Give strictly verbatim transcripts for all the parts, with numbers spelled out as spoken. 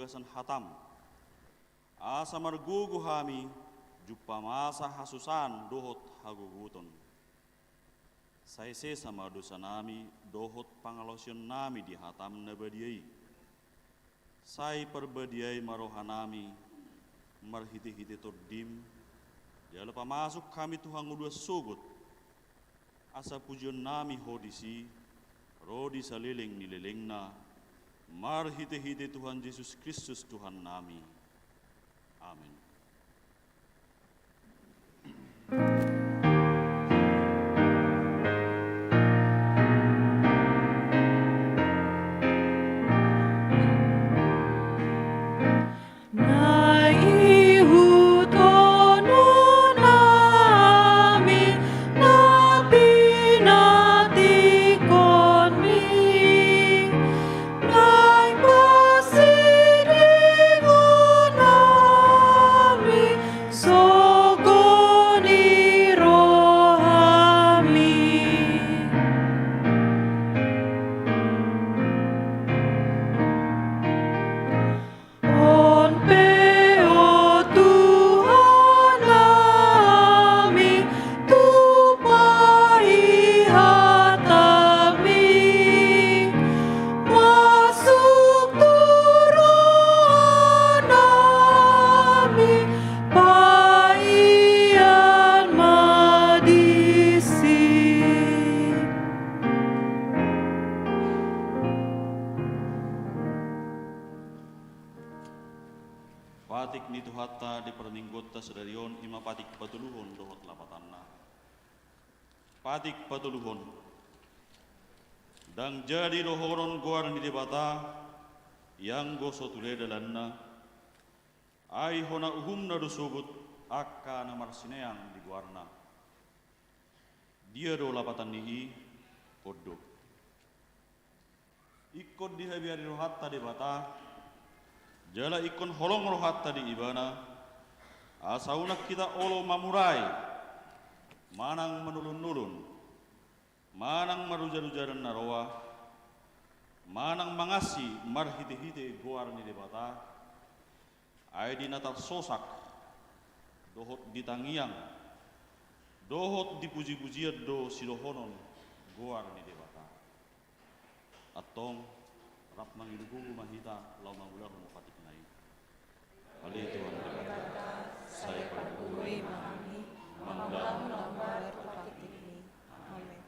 bagasan hataM, asa margogo hami jumpa masa hasusaan dohot hagogoton. Sai sesa ma dosanami dohot pangalaosionnami di hataM na badia i. Sai parbadiai ma rohanami marhitehite TondiM, jala pamasuk hami tu hangoluan sogot, asa pujionnami Ho disi ro di saleleng ni lelengna, marhitehite Tuhan Jesus Kristus Tuhannami. Amen. Na ihuthononnami na pinantikonmi, naeng pasidingononnami sogo ni rohami. On pe, o Tuhan nami, tumpahi hataMi, masuk tu roha nami, paihon ma disi. Patik ni Tuhanta di parmingguonta sadari on i ma patik patoluhon dohot lapatanna. Patik patoluhon. Ndang jadi dohonon goar ni Debata, ianggo so tule dalanna, ai hona uhumna do sogot angka na marsineang di goarna. Dia do lapatan ni i? On do. Ingkon dihabiari rohanta Debata, jala ingkon holong rohanta di Ibana, asa unang hita olo mamurai, manang manulunulun, manang marujaruja na roa, manang mangansi marhitehite goar ni Debata, ai di na tarsosak, dohot di tangiang, dohot di pujipujian do sidohonon goar ni Debata. Antong, rap mangido gogo ma hita laho mangulahon patikna i. Ale Tuhan Debata, sai parbue ma hami mangulahon na hombar tu patikMi. Amen.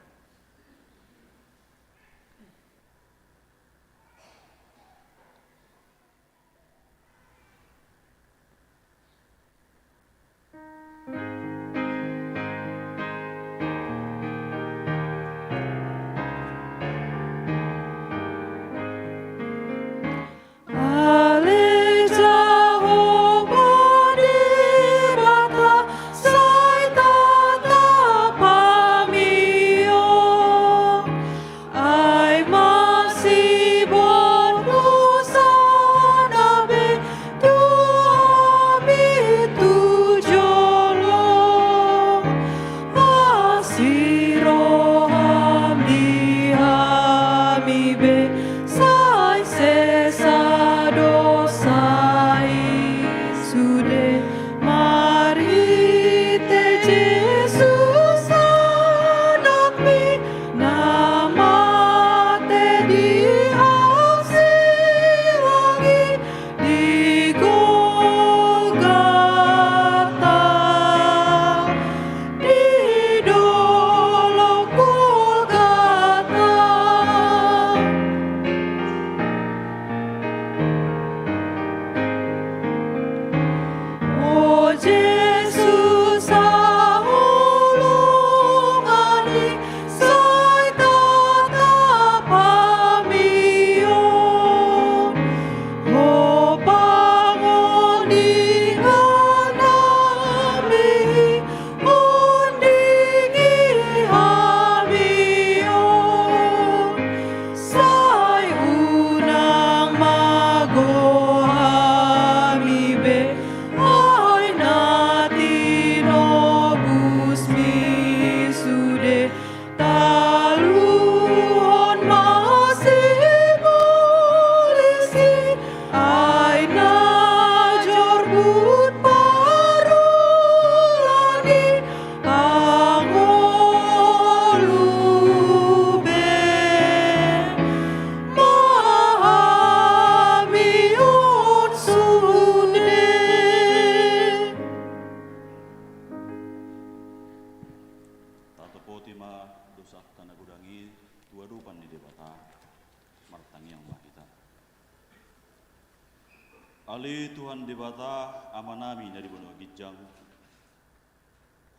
Ale Tuhan Debata, Amanami na di banua ginjang,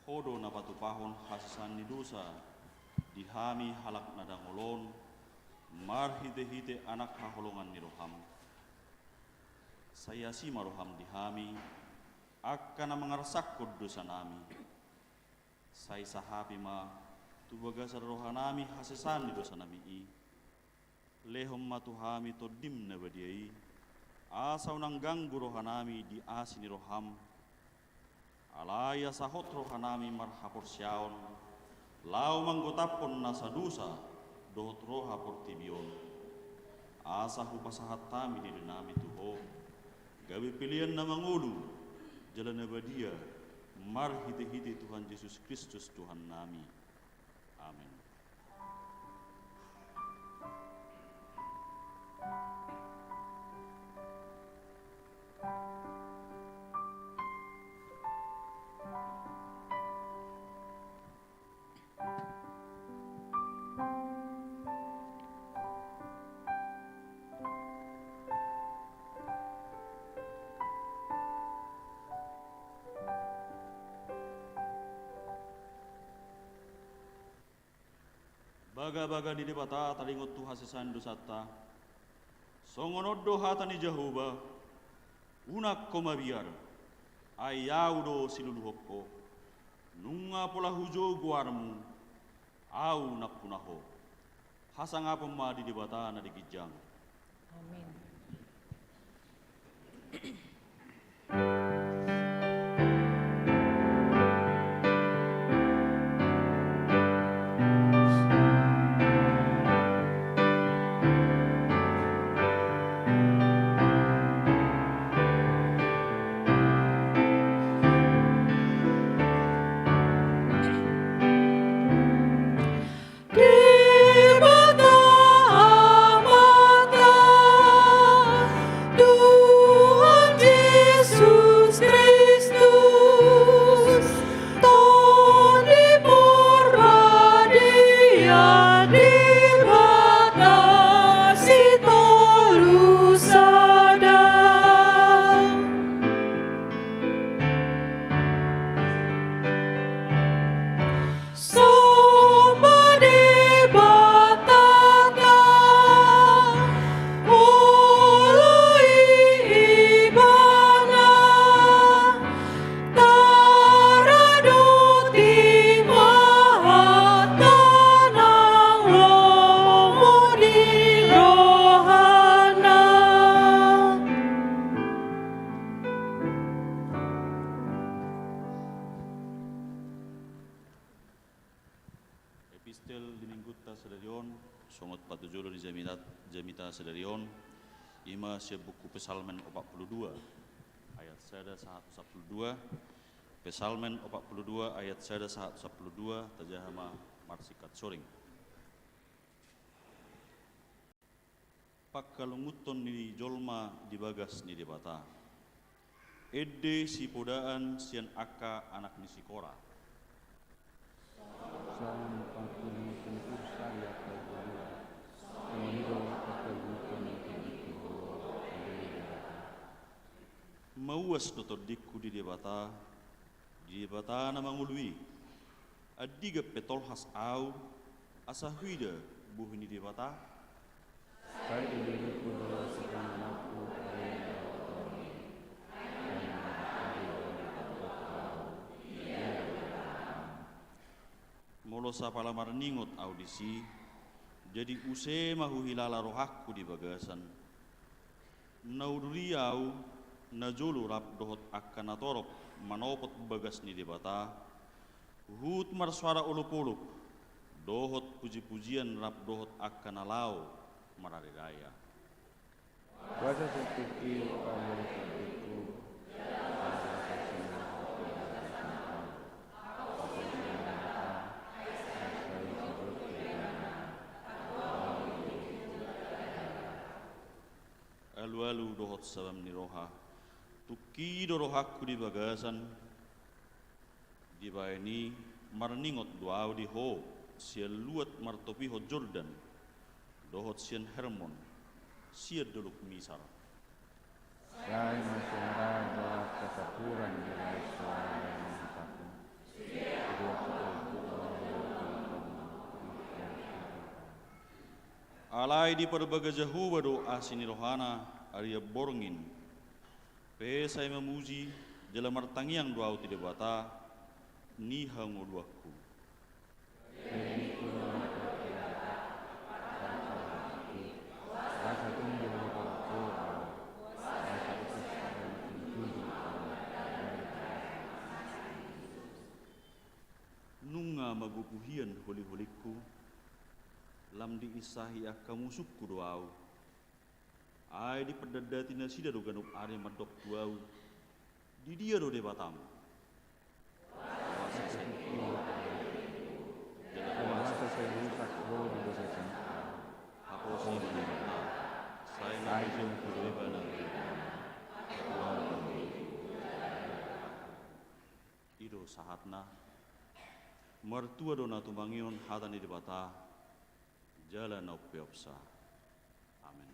Ho do na patupahon hasesaan ni dosa di hami halak na dangol on, marhitehite Anak haholongan ni roham. Sai asi ma roham di hami, angka na mangarsangkon dosanami. Sai sahapi ma tu bagasan rohanami hasesaan ni dosanami i. Lehon ma tu hami Tondim na badia i, asa unang ganggu rohanami di asi ni roham. Alai asa hot rohanami marhaporseaon, laho manggotaphon nasa dosa dohot roha portibi on. Asa hupasahat hami dirinami tu Ho, gabe pelean na mangolu jala na badia, marhitehite Tuhan Jesus Kristus Tuhannami. Amen. Bagabaga ni Debata taringot tu hasesaan dosanta. Songon on do hata ni Jahowa: Unang ho mabiar, ai Ahu do siluluhon ho. Nunga pola hujou goarmu, Ahu nampuna ho. Hasangapon ma di Debata na di ginjang. Amin. Debata Amanta, Tuhan Jesus Kristus, Tondi Porbadia, Debata Sitolu Sada. Somba Debatanta, oloi Ibana, taradoti ma hata nang lomo ni rohana. Epistel di Minggunta sadari on, songon patujolo ni jamita, jamita sadari on, i ma sian buku Psalmen opat pulu dua, ayat sada sahat tu sampulu dua. Psalmen opat pulu dua ayat sada sahat tu sampulu dua, tajaha ma marsingkat soring. Pangkalungunhon ni jolma di bagas ni Debata. Ende sipodaan sian angka anak ni si Kora. Psalmen opat pulu dua ayat sada sahat tu sampulu dua. Songon i do pangkalungunhon ni tondingku Ho, ale Debata. Mauas do tondingku di Debata, di Debata na mangolu i. Andigan pe tolhas ahu, asa huida bohi ni Debata? Sai dilehonku do sipanganonku, ale Debata. Molo sapala marningot ahu disi, jadi use ma huhilala rohangku di bagasan. Na udur i ahu, najolo rap dohot angka natorop manopot bagas ni Debata, huhut marsoara olopolop, dohot pujipujian rap dohot angka na laho marariraya. Boasa so tingki pamolitandingku, jala boasa so sinaha ho di bagasan ahu? Ahu puji Debata, ai sai sidok hidupku di tengahna. Alualu dohot sabam ni roha. Tungki do rohangku di bagasan. Dibaen i marningot do ahu di Ho sian luat martopihon Jordan, dohot sian Hermon, sian dolok Misar. Sai Alai diparbaga Jahowa do asi ni rohana arian borngin. Pe sai mamuji jala martangiang do ahu tu Debata ni hangoluanku. Nunga magogo hian holi-holingku, lam diinsahi angka musungku do ahu. Ai dipardandati nasida do ganup ari mandok tu ahu: Didia do Debatam? Boasa sai rusak ho di bagasan ahu? Haposan ni Debata, sai mangkilala ibana. I do sahatna. Martua do na tumangihon hata ni Debata jala na umpeopsa. Amen.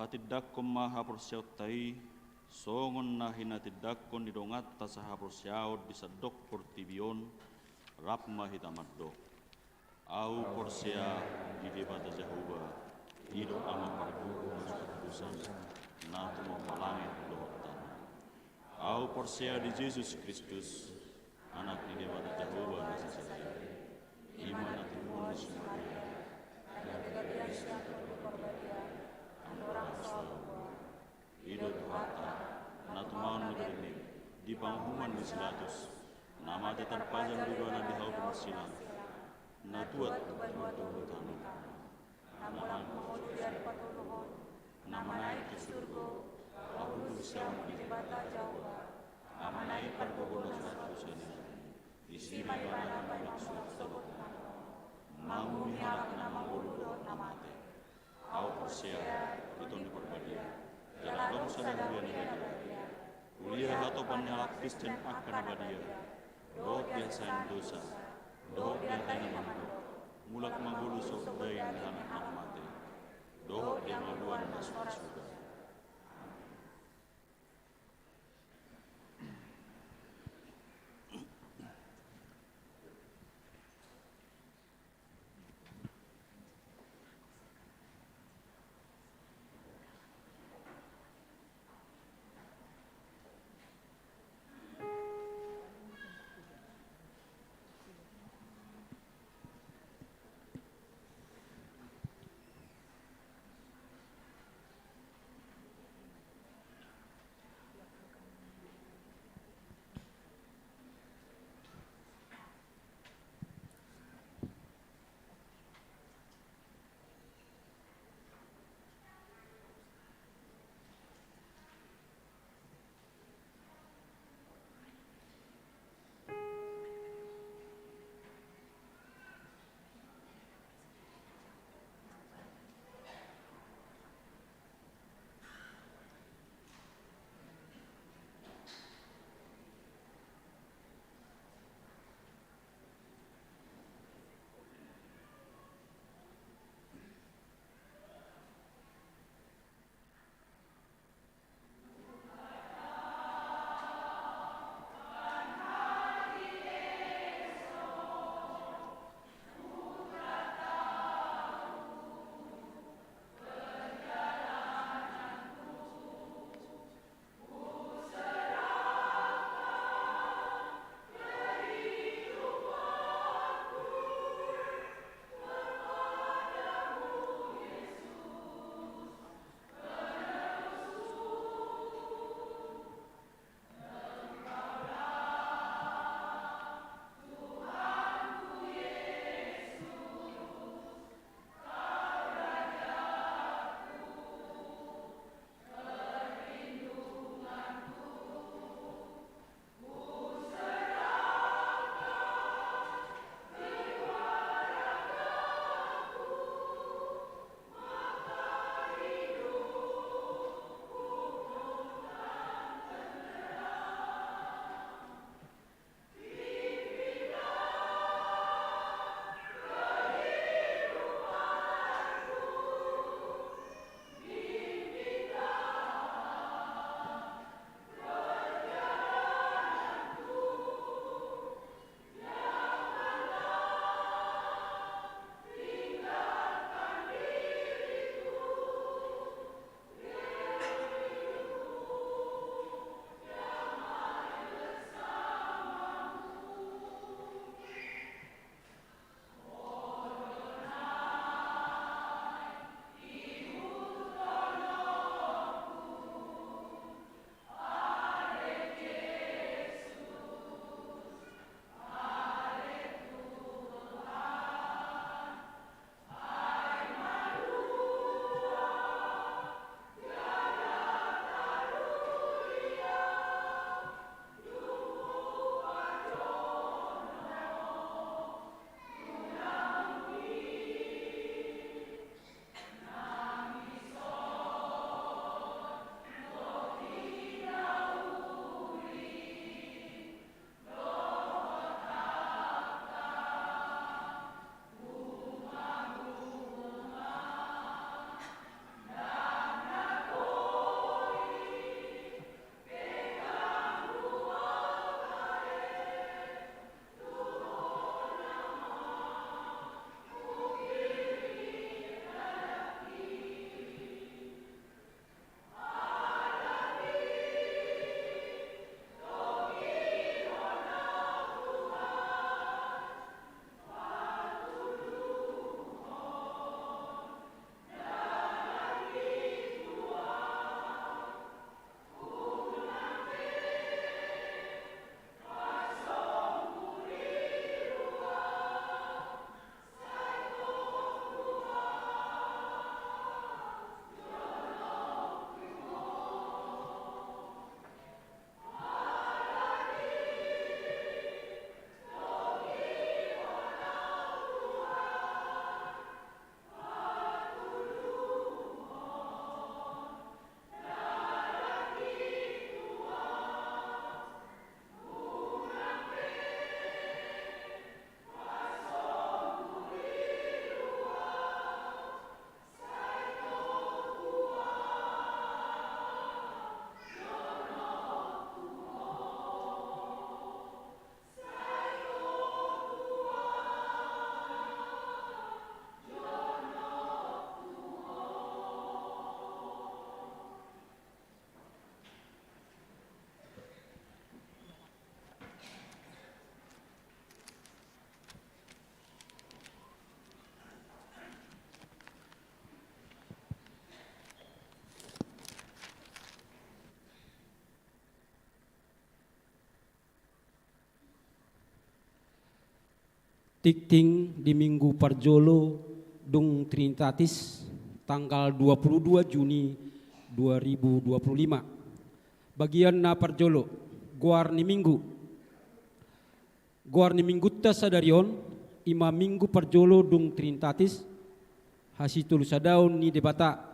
Tindanghon ma haporseaonta i, songon na hinatindangkon ni donganta sahaporseaon di sandok portibi on, rap ma hita mandok. Ahu porsea di Debata Jahowa, i do Ama pargogo na so pardusan, na tumompa langit dohot tano. Ahu porsea di Jesus Kristus, Anak ni Debata Jahowa na sasada i, i ma na tinumon ni si Maria, na gabe sian Tondi Parbadia, andorang so alu goar. I do Tuhanta, na tumaon na bere ni, di panguhuman ni si Pilatus, na mate tarpajang do ibana di hau pinarsilang, na tuat tu banua toru tano, na mulak mangolu di ari patoluhon, na manaek tu surgo, laho duduk siamun ni Debata Jahowa, Ama na i pargogo na so pardusan i. Disi ma ibana manang suhat sogot na mangolu ni halak na mangolu dohot na mate. Ahu porsea di Tondi Parbadia, jala adong sada huria na badia, huria hatopan ni halak Kristen angka na badia, dohot di hasesaan dosa, dohot di hata ni na mandok, mulak mangolu so umbahen di halak na mate, dohot di hangoluan na so marsuda. Tingting di minggu parjolo dung Trinitatis, tanggal dua puluh dua Juni dua ribu dua puluh lima. Bagian na parjolo, goar ni minggu. Goar ni minggunta sadari on, i ma minggu parjolo dung Trinitatis, hasitolusadaon ni Debata,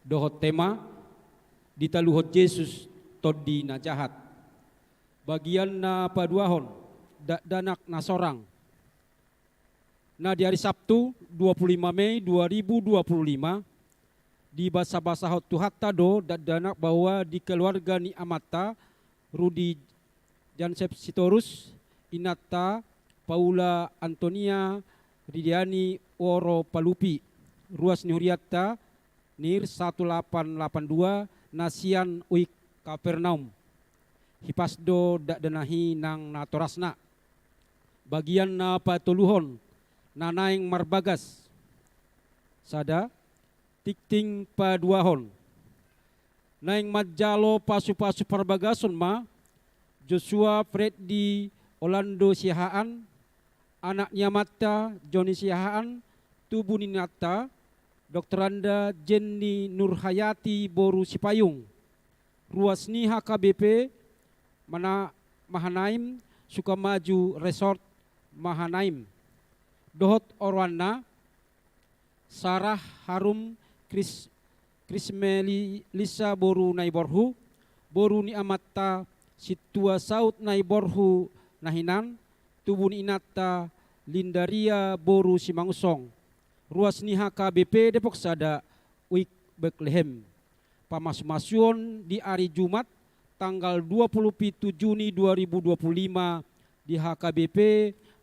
dohot tema, ditaluhon Jesus tondi na jahat. Bagian na paduahon, dakdanak na sorang. Na di ari Sabtu, dua puluh lima Mei dua ribu dua puluh lima, dibasabasahon Tuhanta do dakdanak bahwa di keluarga ni amanta Rudi Jansep Sitorus, inanta Paula Antonia Ridiani Woro Palupi, ruas ni hurianta NIR satu lapan lapan dua, na sian Uik Kapernaum. Hipas do dakdanak i nang natorasna. Bagian na patoluhon, na naeng marbagas. Sada, tingting paduahon. Naeng manjalo pasupasu parbagason ma Joshua Freddy Orlando Siahaan, anak ni amanta Joni Siahaan, tubu ni inanta Doktoranda Jenny Nurhayati boru Sipayung, ruas ni H K B P Mana-, Mahanaim, Sukamaju Resort Mahanaim. Dohot oroanna, Sarah Harum Kris-, Krismelisa boru Naiborhu, boru ni amanta Sintua Saut Naiborhu na hinan, tubu ni inanta Lindaria boru Simangunsong, ruas ni H K B P Depok Sada, Uik Betlehem. Pamasumasuon di ari Jumat, tanggal dua puluh pitu Juni dua ribu dua puluh lima, di H K B P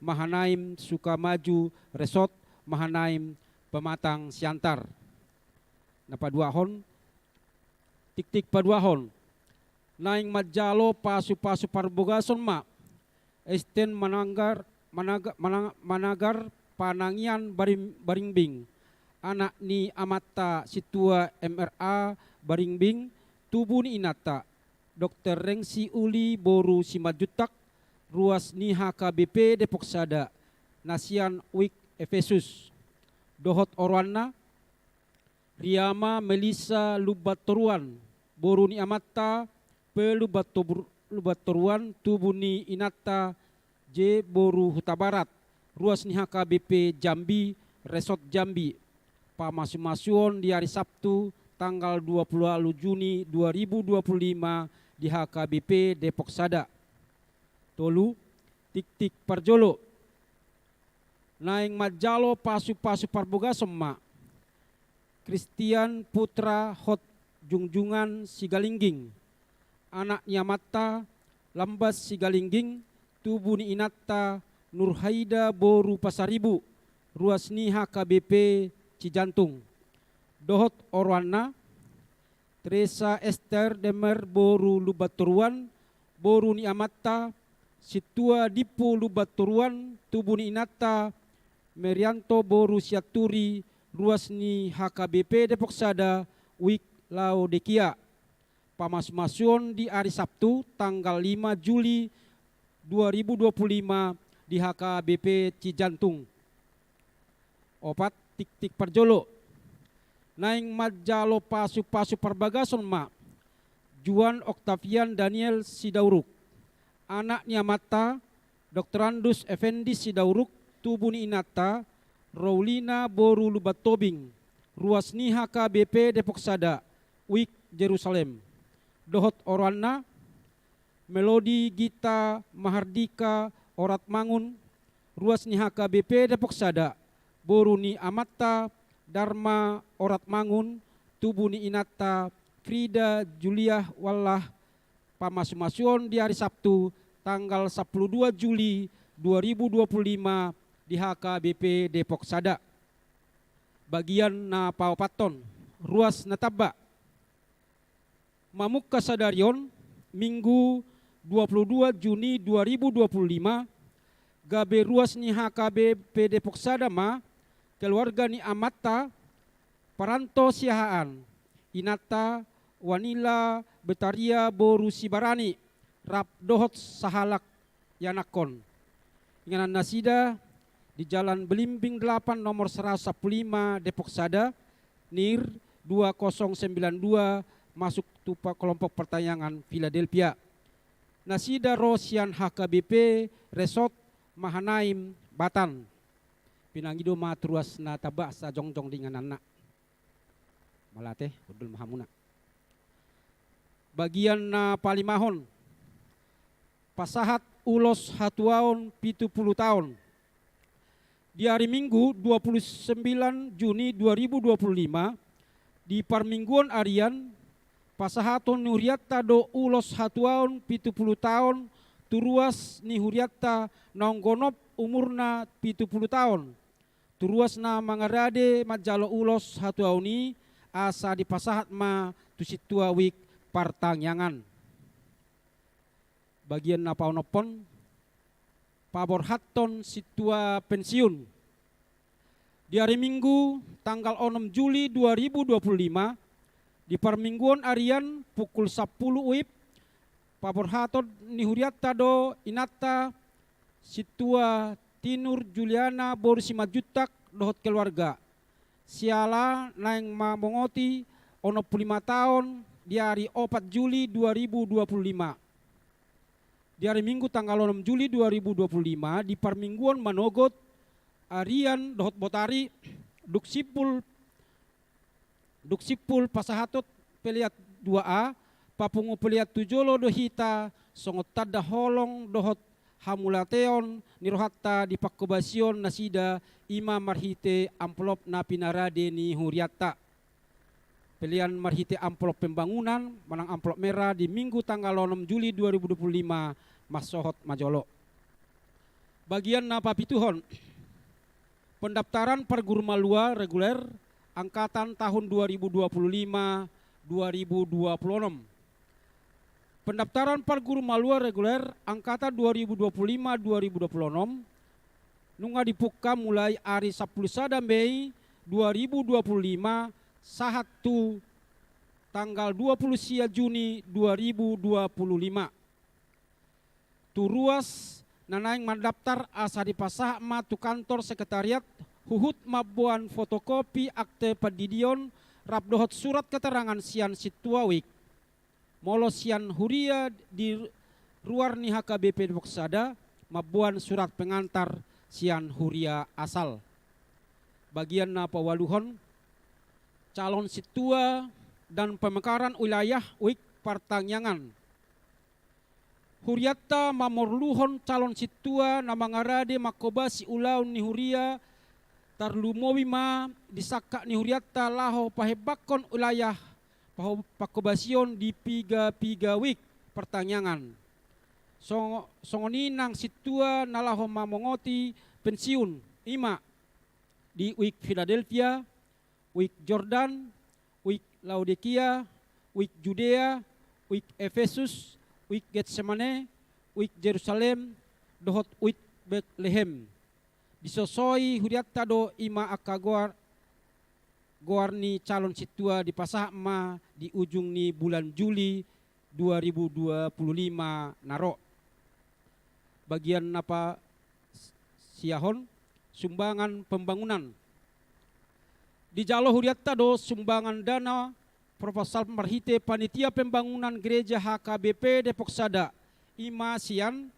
Mahanaim Sukamaju Resort Mahanaim Pematang Siantar. Na paduahon, tingting paduahon. Naeng manjalo pasupasu parbagason ma Esten Mananggar, Managa-, Manang-, Managar Panangian Barim-, Baringbing, anak ni amanta Sintua M R A Baringbing, tubu ni inanta Dokter Rengsi Uli boru Simanjuntak, ruas ni H K B P Depok Sada, na sian Uik Efesus. Dohot oroanna, Riama Melisa Lumbantoruan, boru ni amanta Pe Lumbantobur-, Lumbantoruan, tubu ni inanta J boru Hutabarat, ruas ni H K B P Jambi, Resort Jambi. Pamasumasuon di ari Sabtu, tanggal dua puluh ualu Juni dua ribu dua puluh lima, di H K B P Depok Sada. Tolu, tingting parjolo. Naeng manjalo pasupasu parbagason ma Kristian Putra Hot Jungjungan Sigalingging, anak ni amanta Lambas Sigalingging, tubu ni inanta Nurhaida boru Pasaribu, ruas ni H K B P Cijantung. Dohot oroanna, Teresa Ester Demer boru Lumbantoruan, boru ni amanta Sintua Dimpu Lumbantoruan, tubu ni inanta Merianto boru Sianturi, ruas ni H K B P Depok Sada, Uik Laodikia. Pamasumasuon di ari Sabtu, tanggal lima Juli dua ribu dua puluh lima, di H K B P Cijantung. Opat, tingting parjolo. Naeng manjalo pasupasu parbagason ma Juan Octavian Daniel Sidauruk, anak ni amanta Doktorandus Effendi Sidauruk, tubu ni inanta Roulina boru Lumbantobing, ruas ni H K B P Depok Sada, Uik Jerusalem. Dohot oroanna, Melodi Gita Mahardika Oratmangun, ruas ni H K B P Depok Sada, boru ni amanta Darma Oratmangun, tubu ni inanta Frida Juliah Wallah. Pamasumasuon di ari Sabtu, tanggal sampulu dua Juli dua ribu dua puluh lima, di H K B P Depok Sada. Bagian na paopathon, ruas na tamba. Mamungka sadari on, Minggu dua puluh dua Juni dua ribu dua puluh lima, gabe ruas ni H K B P Depok Sada ma keluarga ni amanta Paranto Siahaan, inanta Wanila Betaria boru Sibarani, rap dohot sahalak ianakhon. Inganan nasida di Jalan Belimbing delapan, nomor seratus sampulu lima, Depok Sada, NIR dua kosong sembilan dua, masuk tu pa-, kelompok pertangiangan Philadelphia. Nasida ro sian H K B P Resort Mahanaim, Batan. Pinangido ma tu ruas na tamba asa jongjong di ingananna. Mauliate, hundul ma hamuna. Bagian na palimahon, pasahat ulos hatuaon pitu pulu taon. Di ari Minggu, dua pulu sembilan Juni dua ribu dua pulu lima, di parmingguon arian, pasahaton ni hurianta do ulos hatuaon pitu pulu taon tu ruas ni hurianta naung gonop umurna pitu pulu taon, tu ruas na mangarade manjalo ulos hatuaon i, asa dipasahat ma tu sintua wijk partangiangan. Bagian na paonomhon, paborhathon sintua pensiun. Di ari Minggu, tanggal onom Juli dua ribu dua pulu lima, di parmingguon arian, pukul sampulu wib, paborhathon ni hurianta do inanta sintua Tinur Juliana boru Simanjuntak dohot keluarga, siala naeng mamongoti onom pulu lima taon di ari opat Juli dua ribu dua pulu lima. Di ari Minggu tanggal onom Juli dua ribu dua pulu lima, di parmingguon manogot, arian dohot botari, dung simpul, dung simpul pasahaton pelean dua A, papungu pelean tu jolo do hita, songon tanda holong dohot hamauliateon ni rohanta di panghobasion nasida, i ma marhite amplop na pinarade ni hurianta. Pelean marhite amplop pembangunan, manang amplop merah di Minggu tanggal onom Juli dua ribu dua puluh lima, mansohot ma jolo. Bagian na papituhon, pendaftaran parguru malua reguler angkatan tahun dua ribu dua puluh lima, dua ribu dua puluh enam. Pendaftaran parguru malua reguler angkatan dua ribu dua puluh lima, dua ribu dua puluh enam nunga dibuka mulai ari sampulu sada Mei dua ribu dua puluh lima sahat tu tanggal dua puluh sia Juni dua ribu dua puluh lima. Tu ruas na naeng mandaftar asa dipasahat ma tu kantor sekretariat huhut mamboan fotokopi akte pandidion rap dohot surat keterangan sian sintua wijk. Molo sian huria di ruar ni H K B P Depok Sada, mamboan surat pengantar sian huria asal. Bagian na paualuhon, calon sintua dan pemekaran wilayah wijk partangiangan. Hurianta mamorluhon calon sintua na mangarade manghobasi ulaon ni huria, tarlumobi ma di sangkap ni hurianta laho pahembangkon wilayah paho-, panghobasion di piga-piga wijk partangiangan. Songo-, songon i nang sintua na laho mamongoti pensiun, i ma di wijk Philadelphia, wijk Jordan, wijk Laodikia, wijk Judea, wijk Efesus, wijk Getsemane, wijk Jerusalem, dohot wijk Betlehem. Disosoi hurianta do i ma angka goar, goar ni calon sintua dipasahat ma di ujung ni bulan Juli dua ribu dua puluh lima na ro. Bagian na pasiahon, sumbangan pembangunan. Dijalo hurianta do sumbangan dana proposal marhite panitia pembangunan gereja H K B P Depok Sada, i ma sian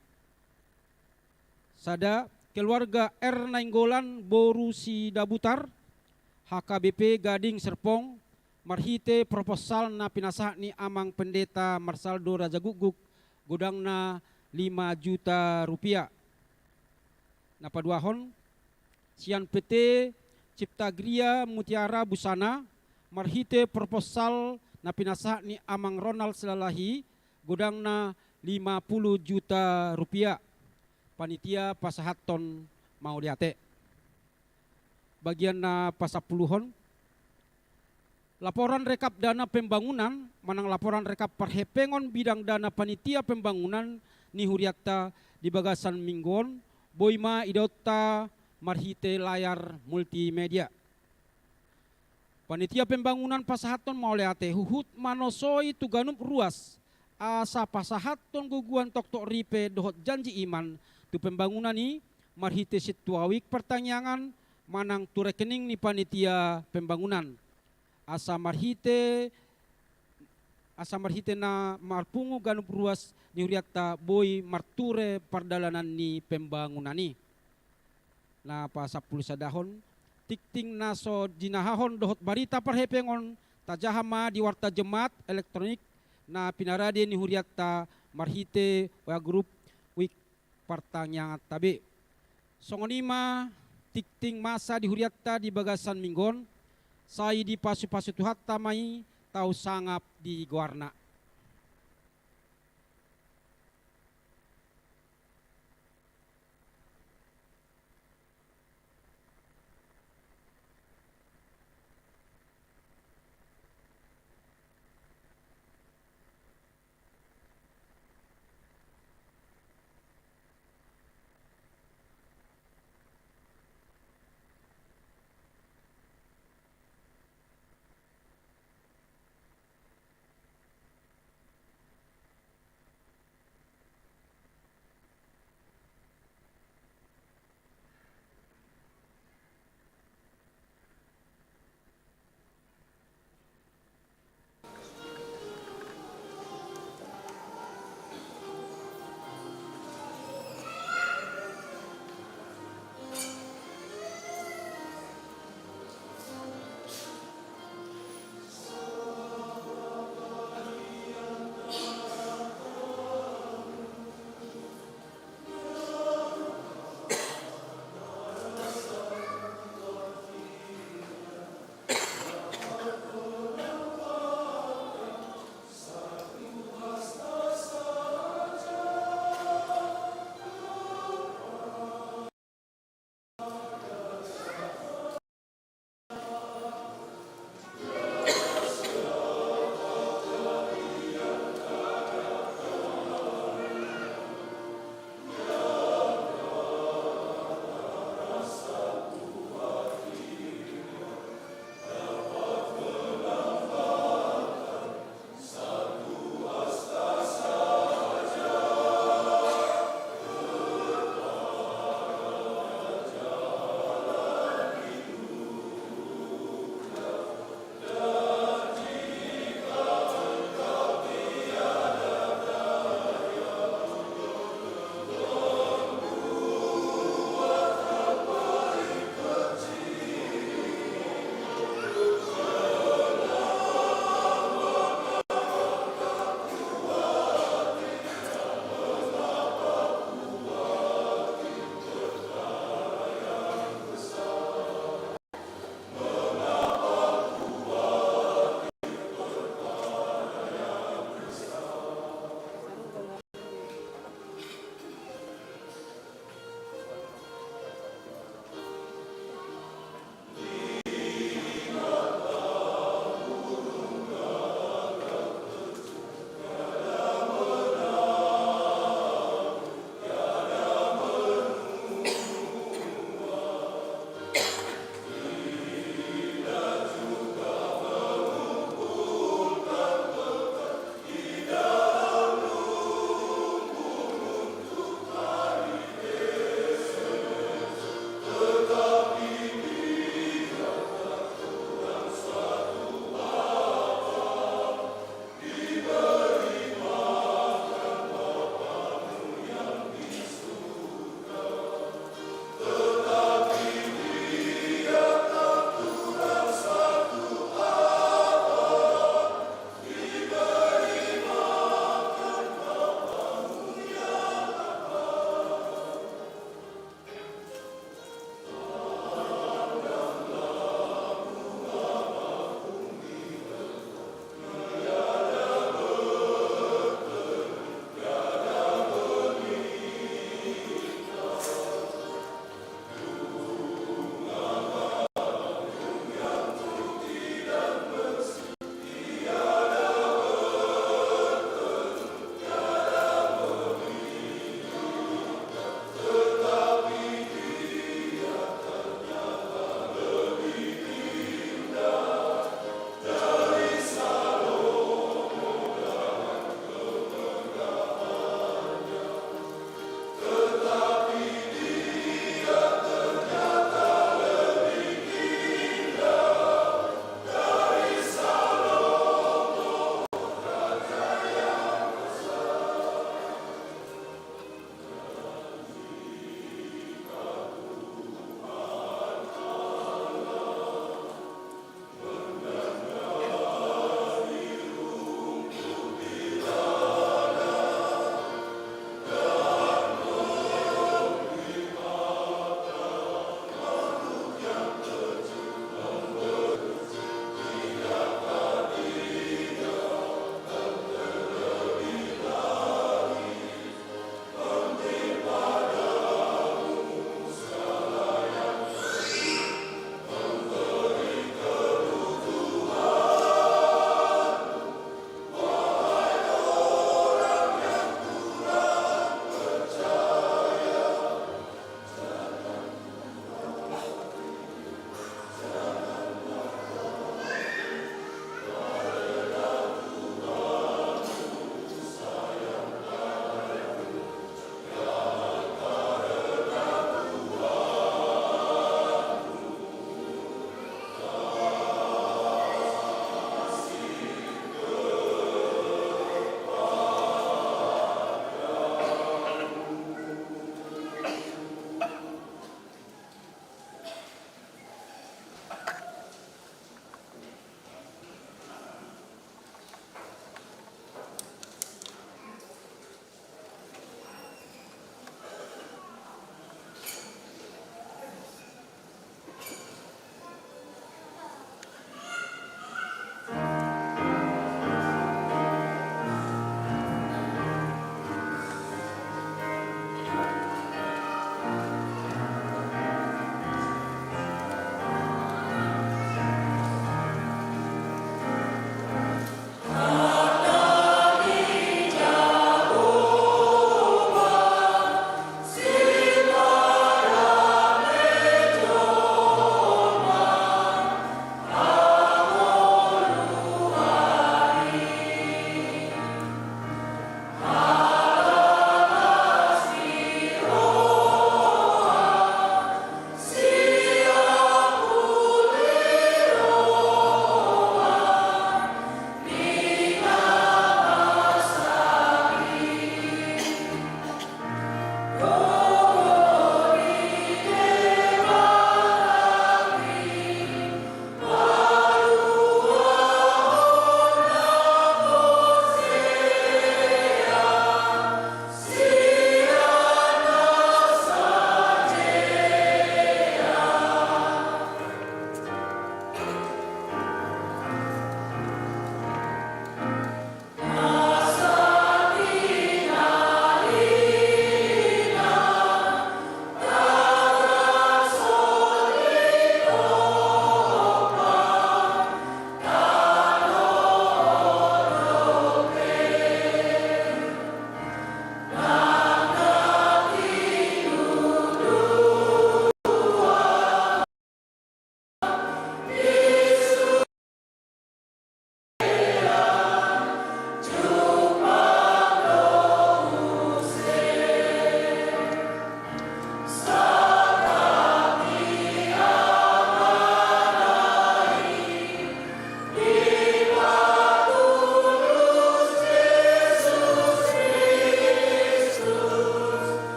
sada, keluarga R Nainggolan boru Sidabutar, H K B P Gading Serpong, marhite proposal na pinasahat ni Amang Pendeta Marsaldo Rajagukguk, godangna lima juta rupiah. Na paduahon, sian P T Cipta Gria Mutiara Busana, marhite proposal na pinasahat ni Amang Ronald Silalahi, godangna lima puluh juta rupiah. Panitia pasahathon mauliate. Bagian na pasampuluhon, laporan rekap dana pembangunan manang laporan rekap parhepengon bidang dana panitia pembangunan ni hurianta di bagasan minggu on, boi ma idaonta marhite layar multimedia. Panitia pembangunan pasahathon mauliate huhut manosoi tu ganup ruas, asa pasahathon gogoan toktok ripe dohot janji iman tu pembangunan i, marhite sintua wijk partangiangan manang tu rekening ni panitia pembangunan. Asa marhite, asa marhite na marpungu ganup ruas ni hurianta boi marture pardalanan ni pembangunan i. Na pasampulu sadahon, tingting na so jinahahon dohot barita parhepengon, tajaha ma di warta jemmat elektronik na pinarade ni hurianta marhite WA grup wijk partangianganta be. Songon i ma tingting masa di hurianta di bagasan minggu on, sai dipasupasu Tuhanta ma i tau sangap di goarna.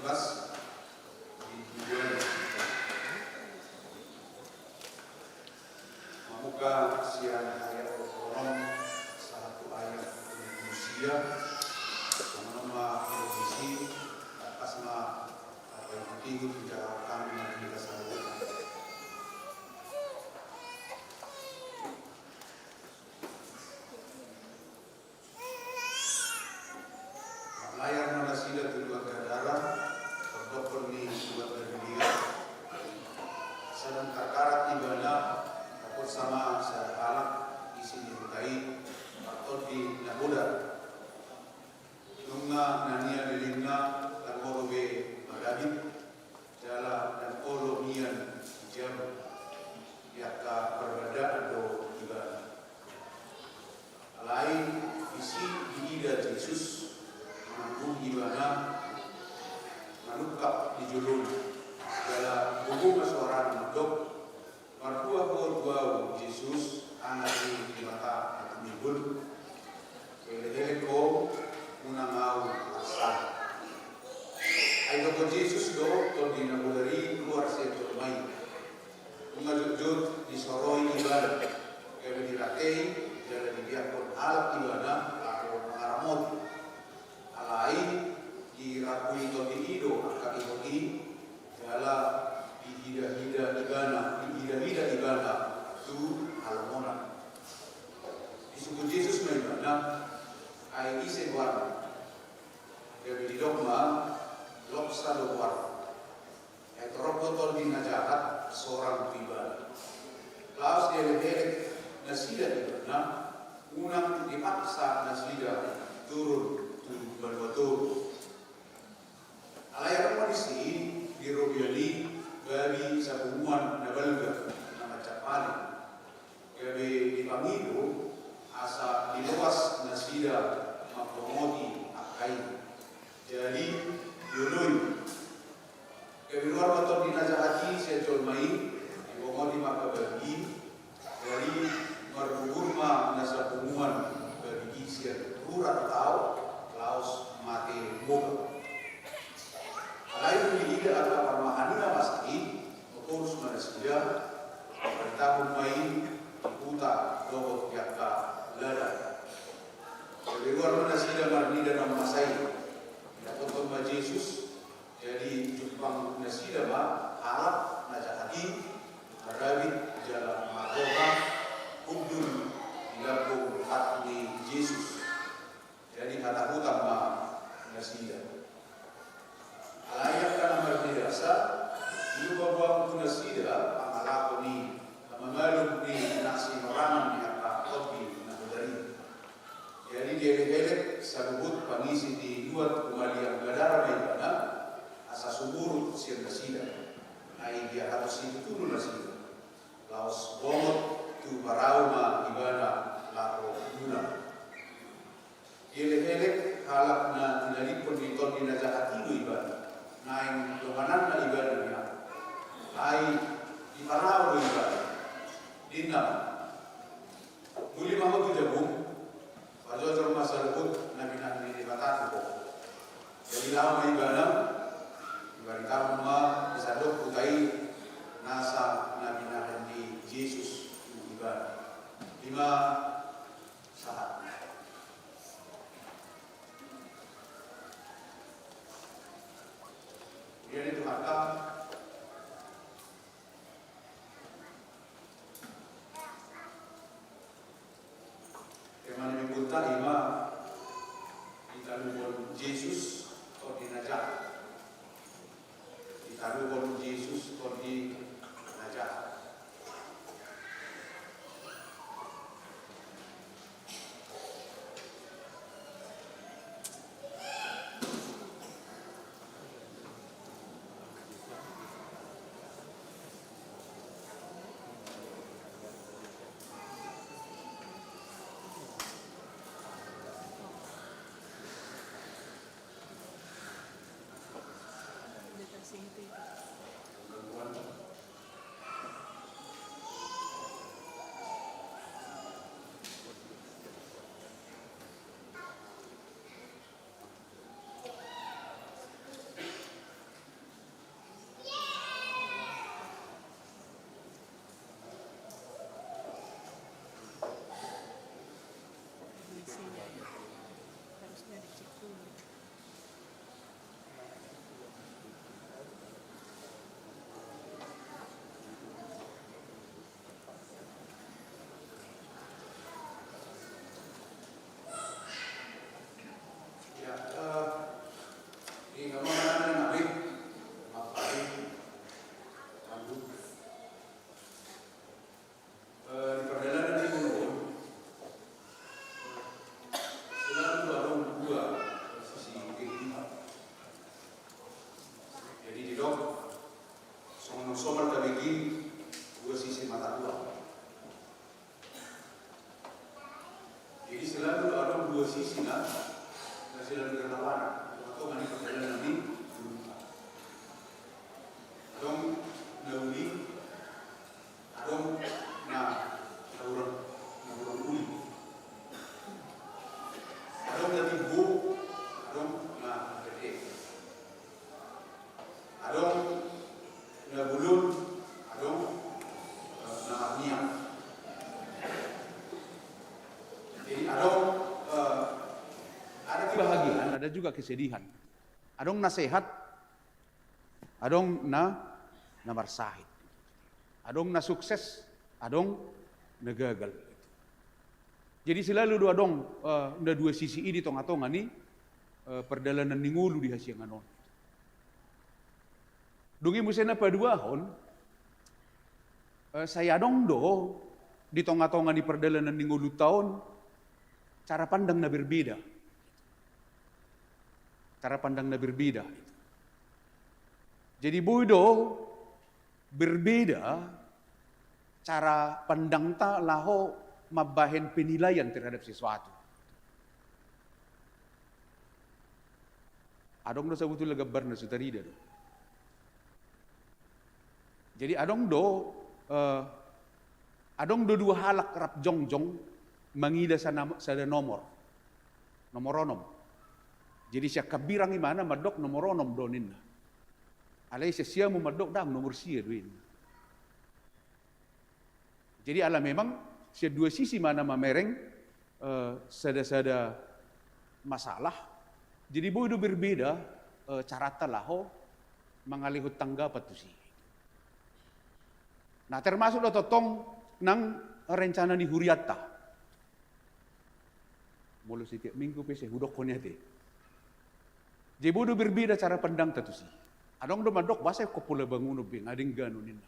Lukas, di tujuan mamungka sian ayat dua pulu onom sahat tu ayat dua pulu sia. Sama-sama berisi, atas ma apa yang tinggi di jalan kami nanti kita sambut. Marlayar ma nasida tu luat Gadara, pardokkon ni luat Galilea. Sadang tardarat ibana, dapot ma sada halak isi ni huta i, partondi na godang. Nunga na nian lelengna, ndang olo be marabit, jala ndang olo nian dijalo di angka parbandaan do ibana. Alai disi diida Jesus, manungkun ibana, manungkap di jolona. Jala gogo ma soarana mandok, "Marhua ho tu ahu, Jesus, Anak ni Debata na tumimbul? Elek-elek ho, unang ahu arsam." Ai dohot Jesus do tondi na godang i luar sian jolma i. Nunga jotjot disoroi ibana, gabe diratei, jala dibiakkon halak ibana laho mangaramoti. Alai dirapui tondi i do angka ihot i, jala dihida-hida ibana, dihida-hida ibana tu halomonan. Disungkun Jesus ma ibana, "Ai ise goarmu?" Gabe didok ma, "Loksa do goarhu." Ai torop do tondi na jahat sorang tu ibana. Laos dielek-elek nasida ibana, unang dipaksa nasida turun tu banua toru. Alai adong ma disi di robean i babi sapunguan na balga, na mancap maling. Gabe dipangido asa diloas nasida mambongoti angka i. Jadi dioloi. Gabe ruar ma tondi na jahat i sian jolma i, dibongoti ma angka babi i. Jadi margugur ma na sapunguan babi i sian rura tu tao, laos mate boga. Alai dung diida angka parmahan i na masa i, maporus ma nasida, dibaritahon ma i di huta dohot di angka ladang. Gabe ruar ma nasida marnida na masa i, didapothon ma Jesus. Jadi jumpang nasida ma halak na jahat i, marabit jala marroha hundul di lambung pat ni Jesus. Jadi hatahutan ma nasida. Alai angka na marnidasa, diuba boan tu nasida pangalaho ni na mamalum ni na sinorangan ni angka tondi na godang i. Jadi dielek-elek saluhut pangisi ni luat humaliang Gadara ma ibana, asa sumurut sian nasida. Ai diahaton situtu do nasida. Laos bongot tu parau ma ibana laho mulak. Dielek-elek halak na tinadingkon ni tondi na jahat i do ibana, naeng dongananna ibana nian. Ai diparau do ibana. Ninna ma, "Muli ma ho tu jabum, pajojor ma saluhut na binahen ni Debata tu ho." Jadi laho ma ibana, dibaritahon ma di sandok huta i nasa na binahen ni Jesus tu ibana. I ma sahat. Kemudian itu kata, tema ni minggunta i ma, ditaluhon Jesus tondi na jahat. Ditaluhon Jesus tondi na jahat. Sama-sama dengan Nabi, ngapain? Lanjut. Eh, di pardalanan ni ngolu on, selalu adong dua sisi kehidupan. Jadi, didok, songon somal tabege, dua sisi mata uang. Jadi, selalu adong dua sisi na, na selalu berlawanan. Atau mana pardalanan ni ngolu. Adong na uli, adong na, na hurang, na hurang uli. Adong na timbo, adong na gede. Adong na bulun, adong, eh, na marniang. Jadi adong, eh, ada kebahagiaan, ada juga kesedihan. Adong na sehat, adong na, na marsahit. Adong na sukses, adong na gagal. Jadi selalu do adong, eh, na dua sisi i di tonga-tonga ni, eh, pardalanan ni ngolu di hasiangan on. Dung i muse na paduahon, eh, sai adong do di tonga-tonga ni pardalanan ni ngolunta on cara pandang na berbeda. Cara pandang na berbeda. Jadi boi do berbeda cara pandangta laho mambahen penilaian terhadap sesuatu. Adong do sabotulna gambarna so tarida do. Jadi adong do, eh, adong do dua halak rap jongjong mangida sana-, sada nomor. Nomor onom. Jadi sian hambirang imana mandok nomor onom do ninna. Alai sian siamun mandok ndang, nomor sia do ninna. Jadi ala memang sian dua sisi ma na mamereng, eh, sada-sada masalah. Jadi boi do berbeda, eh, carata laho mangalehon tanggapan tusi. Nah, termasuk do tongtong nang rencana ni hurianta. Molo setiap minggu pe sai hudokkon i ate. Jadi boi do berbeda cara pandangta tusi. Adong do mandok, boasa ingkon pola bangunon be, nga denggan on ninna.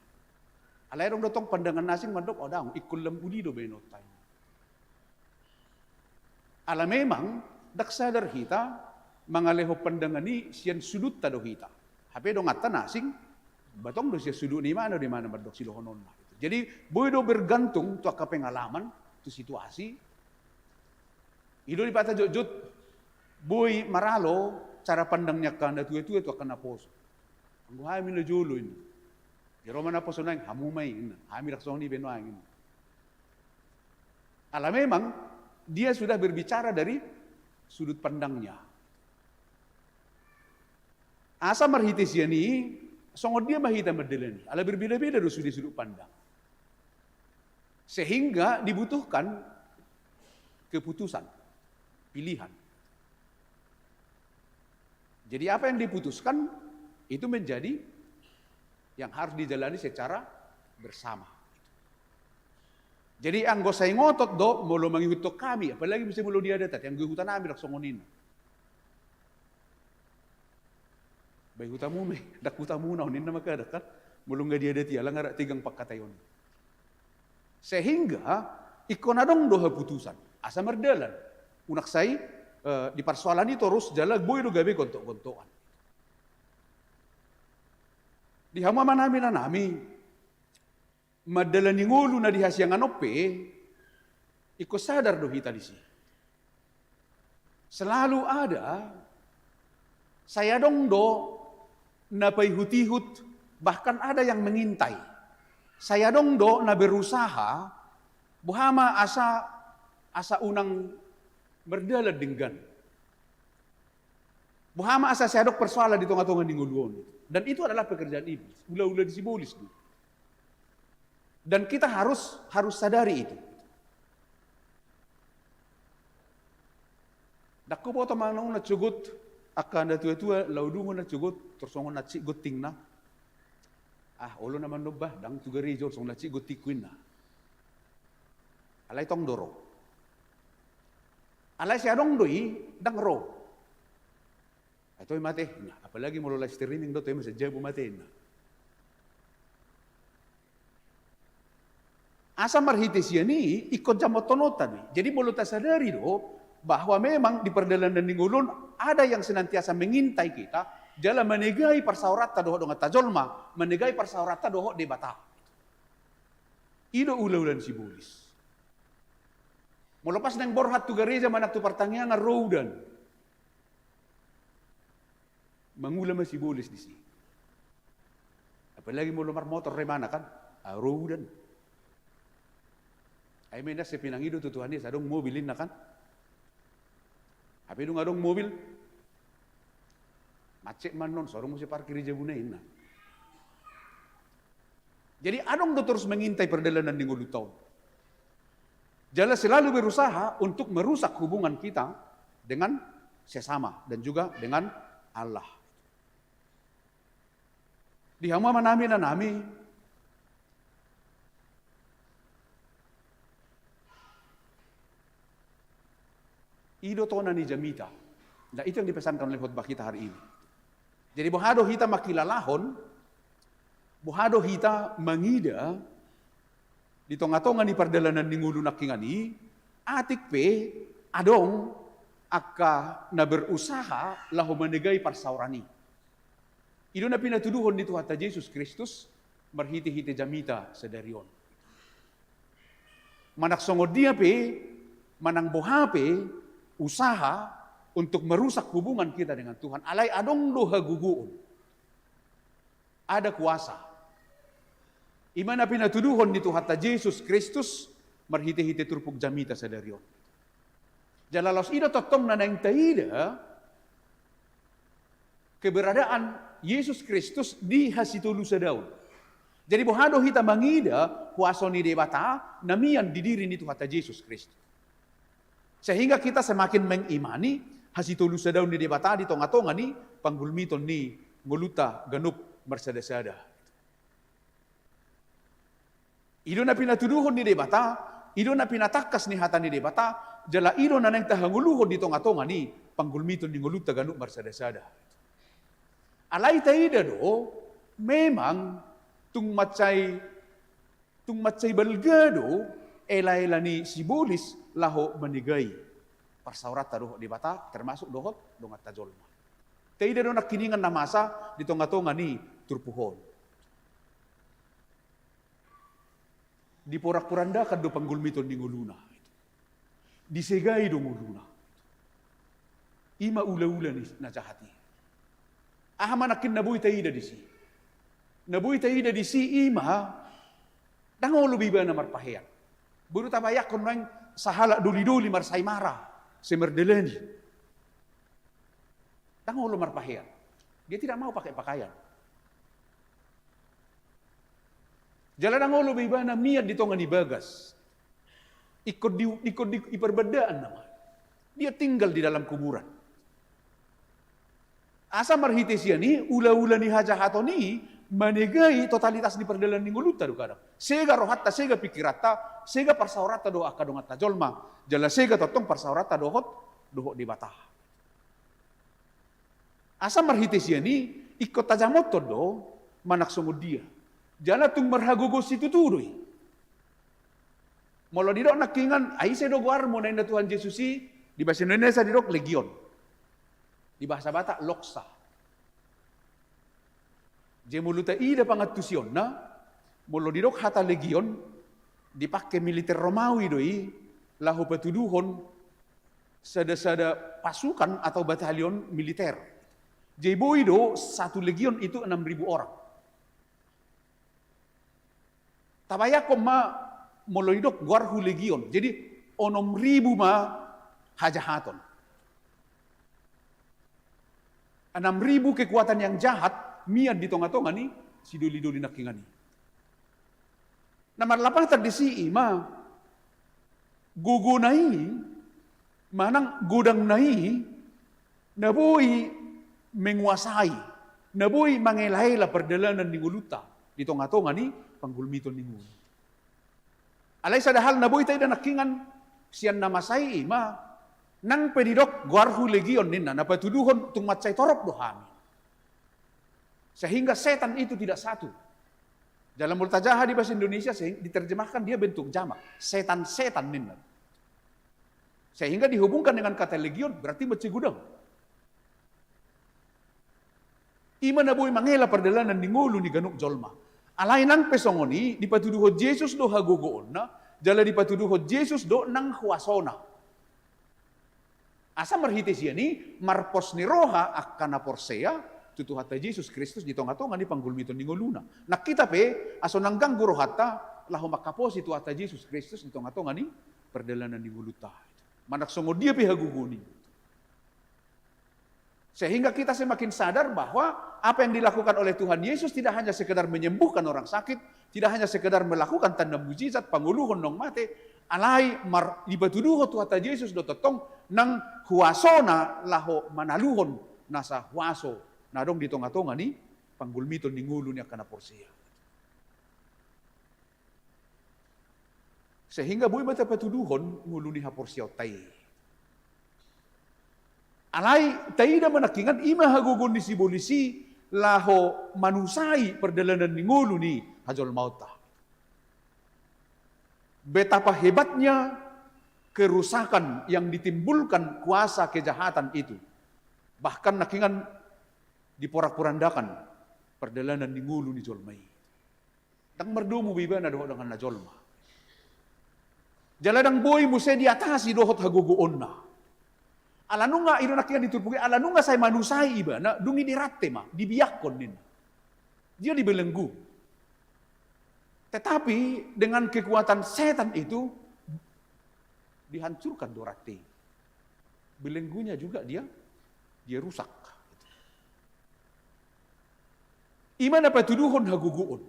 Alai adong do tong pandangan na asing mandok, oh ndang, ingkon lam uli do baenonta i. Ala memang ndang sadar hita mangalehon pandangan i sian sudutta do hita. Hape donganta na asing, ba tong do sian sudut ni imana do imana mandok sidohononna. Jadi boi do bergantung tu angka pengalaman, tu situasi. I do dipata jotjot, boi maralo cara pandang ni angka na tua-tua tu angka na poso. Anggo hami na jolo ninna. Jolo ma na poso naeng, hamu ma i ninna. Hami ndang songon i be nuaeng ninna. Ala memang dia sudah berbicara dari sudut pandangnya. Asa marhite sian i, songon dia ma hita mandalani. Ala berbeda-beda do sude sudut pandang. Sehingga dibutuhkan keputusan, pilihan. Jadi apa yang diputuskan itu menjadi yang harus dijalani secara bersama. Jadi anggo sai ngotot do molo mangihuthon hami, apalagi muse molo di adat ate, anggo ihuthon hami ndang songon i ninna. Ba ihutamu ma i, ndang hutamuna on ninna ma kadang kan. Molo nga di adat i ala nga rap tegang pangkataion. Sehingga ingkon adong do haputusan asa mardalan. Unang sai, eh, di parsoalan i torus jala boi do gabe gontok-gontokan. Di hamu amanami, inanami, mandalani ngolu na di hasiangan on pe, ingkon sadar do hita disi. Selalu ada, sai adong do na paihut-ihut, bahkan ada yang mengintai. Sai adong do na berusaha, boha ma asa, asa unang mardalan denggan. Boha ma asa sai adong persoalan di tonga-tonga ni ngolu on. Dan itu adalah pekerjaan iblis, ula-ula ni sibolis do. Dan kita harus, harus sadari itu. Ndang huboto manang na sogot, angka na tua-tua, laho dungo na sogot, tor songon na sik gontingna. Ah, olo na mandok bah, ndang tu gareja, songon na sik gontingku ninna. Alai tong do ro. Alai sai adong do i, ndang ro. Ai toe mate, nah, apalagi molo live streaming do, toe ma sian jabu mate, nah. Asa marhite sian i ingkon jamothononta do i. Jadi molo tasadari do bahwa memang di pardalanan ni ngolu on ada yang senantiasa mengintai kita, jala manegai parsaoranta dohot donganta jolma, manegai parsaoranta dohot Debata. I do ulaula ni sibolis. Molo pas naeng borhat tu gareja manang tu partangiangan, ro udan. Mangula ma sibolis disi. Apalagi molo marmotor do ibana kan, ah, ro udan. Ai ma inna, sai pinangido tu Tuhan i asa adong mobil inna kan. Hape dung adong mobil, macet ma annon, so adong muse parkir di jabuna inna. Jadi adong do terus mengintai pardalanan ni ngolunta on. Jala selalu berusaha untuk merusak hubungan kita dengan sesama dan juga dengan Allah. Di hamu amanami, inanami, i do tona ni jamita. Nah, itu yang dipesankan oleh khotbah kita hari ini. Jadi boha do hita mangkilalahon, boha do hita mangida di tongatonga ni pardalanan ni ngolu nangkiningan i, atik pe adong angka na berusaha laho manegai parsaoran i. I do na pinatuduhon ni Tuhanta Jesus Kristus marhitehite jamita sadari on. Manang songon dia pe, manang boha pe usaha untuk merusak hubungan kita dengan Tuhan, alai adong do hagogoon. Ada kuasa. I ma na pinatuduhon ni Tuhanta Jesus Kristus marhitehite turpuk jamita sadari on. Jala laos i do tongtong na naeng taida keberadaan Jesus Kristus di hasitolusadaon. Jadi boha do hita mangida kuaso ni Debata na mian di diri ni Tuhanta Jesus Kristus. Sehingga kita semakin mengimani hasitolusadaon ni Debata di tongatonga ni panggulmiton ni ngolunta ganup marsadasada. I do na pinatuduhon ni Debata, i do na pinatangkas ni hata ni Debata, jala i do na naeng tahangoluhon di tongatonga ni panggulmiton ni ngolunta ganup marsadasada. Alai taida do, memang tung mansai, tung mansai balga do elaela ni sibolis laho manegai parsaoranta dohot Debata, termasuk dohot donganta jolma. Taida do nangkiningan na masa di tongatonga ni turpuk on. Diporakporandakan do panggulmiton ni ngoluna. Disegai do ngoluna. I ma ulaula ni na jahat i. Aha ma nangkin na boi taida disi? Na boi taida disi i ma, ndang olo be ibana marpahean. Boru tabayangkon nuaeng sahalak dolidoli marsaimara, sai mardalani. Ndang olo marpahean. Dia tidak mau pakai pakaian. Jala ndang olo be ibana mian di tonga ni bagas. Ingkon di, ingkon di, di parbandaan nama. Dia tinggal di dalam kuburan. Asa marhite sian i, ulaula ni hajahaton i manegai totalitas ni pardalanan ni ngolunta do kadang. Sega rohanta, sega pingkiranta, sega parsaoranta dohot angka donganta jolma. Jala sega tongtong parsaoranta dohot, dohot Debata. Asa marhite sian i, ingkon tajamothon do manang songon dia. Jala tung marhagogoon situtu do i. Molo didok nangkiningan, ai ise do goarmu na ninna Tuhan Jesus i, di bahasa Indonesia didok legion. Di bahasa Batak, loksa. Jadi molo taida pangantusionna, molo didok hata legion, dipangke militer Romawi do i, laho patuduhon sada-sada pasukan atau batalion militer. Jadi boi do satu legion itu enam ribu orang. Tabayangkon ma molo didok goarhu legion. Jadi onom ribu ma hajahaton. Enam ribu kekuatan yang jahat mian di tongatonga ni sidolidoli nangkiningan i. Na marlapatan disi i ma gogona i, manang godangna i, na boi menguasai, na boi mangelaela pardalanan ni ngolunta di tongatonga ni panggulmiton ni ngolu. Alai sada hal na boi taida nangkiningan sian na masa i, i ma Nang pe didok goarhu Legion ninna, na patuduhon tung mansai torop do hami. Sehingga setan itu tidak satu. Jala molo tajaha di bahasa Indonesia, sehing-, diterjemahkan dia bentuk jamak. Setan-setan ninna. Sehingga dihubungkan dengan kata legion, berarti mansai godang. I ma na boi mangela pardalanan ni ngolu ni ganup jolma. Alai nang pe songon i, dipatuduhon Jesus do hagogoonna, jala dipatuduhon Jesus do nang huasona. Asa marhite sian i, marpos ni roha angka na porsea tu Tuhanta Jesus Kristus di tonga-tonga ni panggulmiton ni ngoluna. Nang hita pe, asa unang ganggu rohanta, laho mangkaposi Tuhanta Jesus Kristus di tonga-tonga ni pardalanan ni ngolunta. Manang songon dia pe hagogoon i. Sehingga kita semakin sadar bahwa apa yang dilakukan oleh Tuhan Yesus tidak hanya sekedar menyembuhkan orang sakit, tidak hanya sekedar melakukan tanda mujizat, pangoluhon naung mate, alai mar-, dipatuduhon Tuhanta Jesus do tongtong nang huasona laho manaluhon nasa huaso na adong di tonga-tonga ni panggulmiton ni ngolu ni angka na porsea. Sehingga boi ma tapatuduhon ngolu ni haporseaonta i. Alai taida ma nangkiningan, i ma hagogoon ni sibolis i laho manusai pardalanan ni ngolu ni hajolmaonta. Betapa hebatnya kerusakan yang ditimbulkan kuasa kejahatan itu. Bahkan nangkiningan diporak-porandakan pardalanan ni ngolu ni jolma i. Ndang mardomu be ibana dohot donganna jolma. Jala ndang boi muse diatasi dohot hagogoonna. Ala nunga, i do nangkiningan di turpuk i, ala nunga sai manusai ibana, dung i dirante ma, dibiakkon ninna. Dia dibelenggu. Tetapi dengan kekuatan setan itu dihancurkan do rante i. Belenggunya juga dia, dia rusak. I ma na patuduhon hagogoon.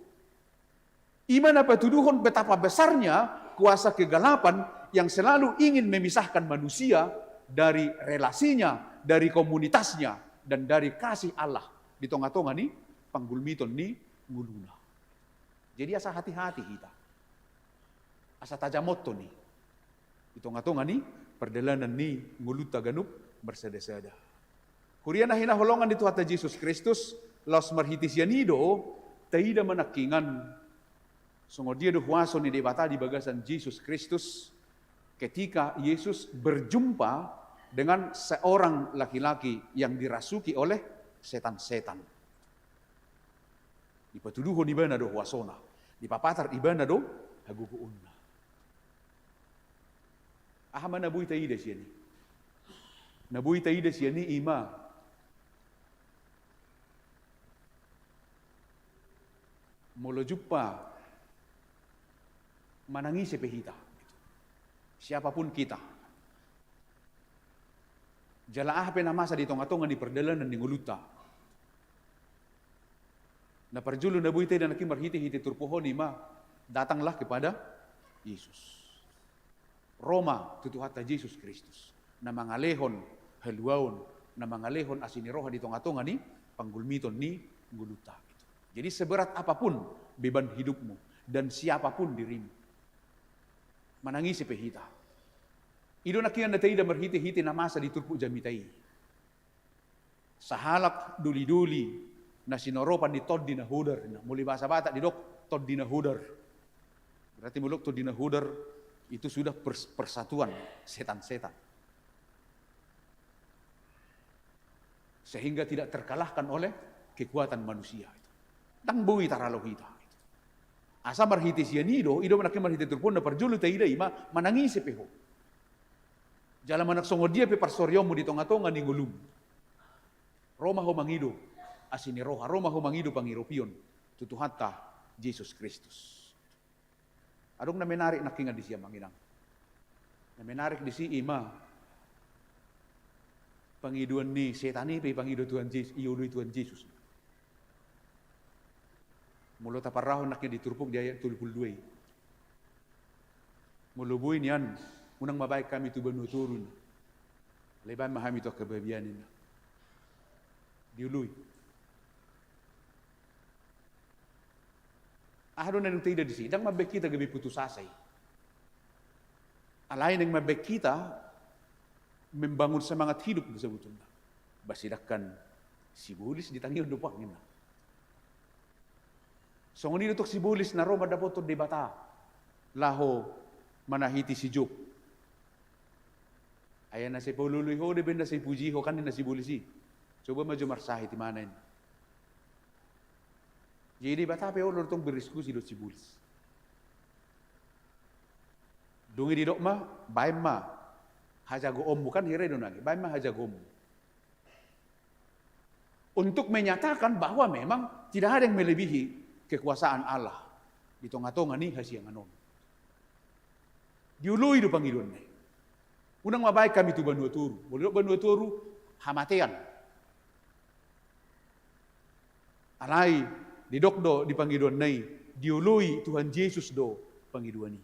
I ma na patuduhon betapa besarnya kuasa kegelapan yang selalu ingin memisahkan manusia dari relasinya, dari komunitasnya, dan dari kasih Allah di tonga-tonga ni panggulmiton ni ngoluna. Jadi asa hati-hati hita. Asa tajamothon i di tonga-tonga ni pardalanan ni ngolunta ganup marsada-sada. Huria na hinaholongan ni Tuhanta Jesus Kristus, laos marhite sian i do taida ma nangkiningan songon dia do huaso ni Debata di bagasan Jesus Kristus ketika Yesus berjumpa dengan seorang laki-laki yang dirasuki oleh setan-setan. Dipatuduhon ibana do huasona, dipapatar ibana do hagogoonna. Aha ma na boi taida sian i? Na boi taida sian i i ma, molo jumpa, manang ise pe hita, siapapun kita, jala aha pe na masa di tonga-tonga ni pardalanan ni ngolunta, na parjolo na boi taida nangkin marhite-hite turpuk on i ma, datanglah kepada Yesus. Ro ma tu Tuhanta Jesus Kristus, na mangalehon haluaon, na mangalehon asi ni roha di tonga-tonga ni panggulmiton ni ngolunta. Jadi seberat apapun beban hidupmu dan siapapun dirimu, manang ise pe hita, i do nangkiningan na taida marhite-hite na masa di turpuk jamita i. Sahalak doli-doli na sinoropan ni tondi na hodar, na molo di bahasa Batak didok tondi na hodar. Berarti molo didok tondi na hodar, itu sudah pers-, persatuan setan-setan. Sehingga tidak terkalahkan oleh kekuatan manusia. Ndang boi taralo hita. Asa marhite sian i do, i do nangkin marhite turpuk on na parjolo taida i ma, manang ise pe ho, jala manang songon dia pe parsorionmu di tonga-tonga ni ngolum, ro ma ho mangido asi ni roha, ro ma ho mangido pangidopion tu Tuhanta Jesus Kristus. Adong na menarik nangkiningan disi, amang inang. Na menarik disi i ma pangidoan ni setan i pe ipangido Tuhan Jesus, ioloi Tuhan Jesus. Molo taparrahon nangkin di turpuk di ayat tolu pulu dua i. Molo boi nian, unang ma baen hami tu banua toru, alai baen ma hami tu angka babiat, ninna. Dioloi. Aha do na naeng taida disi? Ndang mambaen hita gabe putus asa i. Alai naeng mambaen hita membangun semangat hidup do sebetulna. Ba sidangkan sibolis ditangihon do puang ninna. Songon i do tong sibolis na ro mandapothon Debata laho manahiti si Job. Ai na sai paoloi ho do baen, na sai puji ho kan ninna sibolis i. Coba ma jo marsahit imana i. Jadi Debata pe olo do tong berdiskusi dohot sibolis. Dung i didok ma, baen ma hajagoonmu, kan hira i do nangkin, baen ma hajagoonmu. Untuk menyatakan bahwa memang tidak ada yang melebihi kekuasaan Allah di tonga-tonga ni hasiangan on. Dioloi do pangidoanna i. Unang ma baen hami tu banua toru. Molo didok banua toru, hamatean. Alai didok do di pangidoanna i, dioloi Tuhan Jesus do pangidoan i.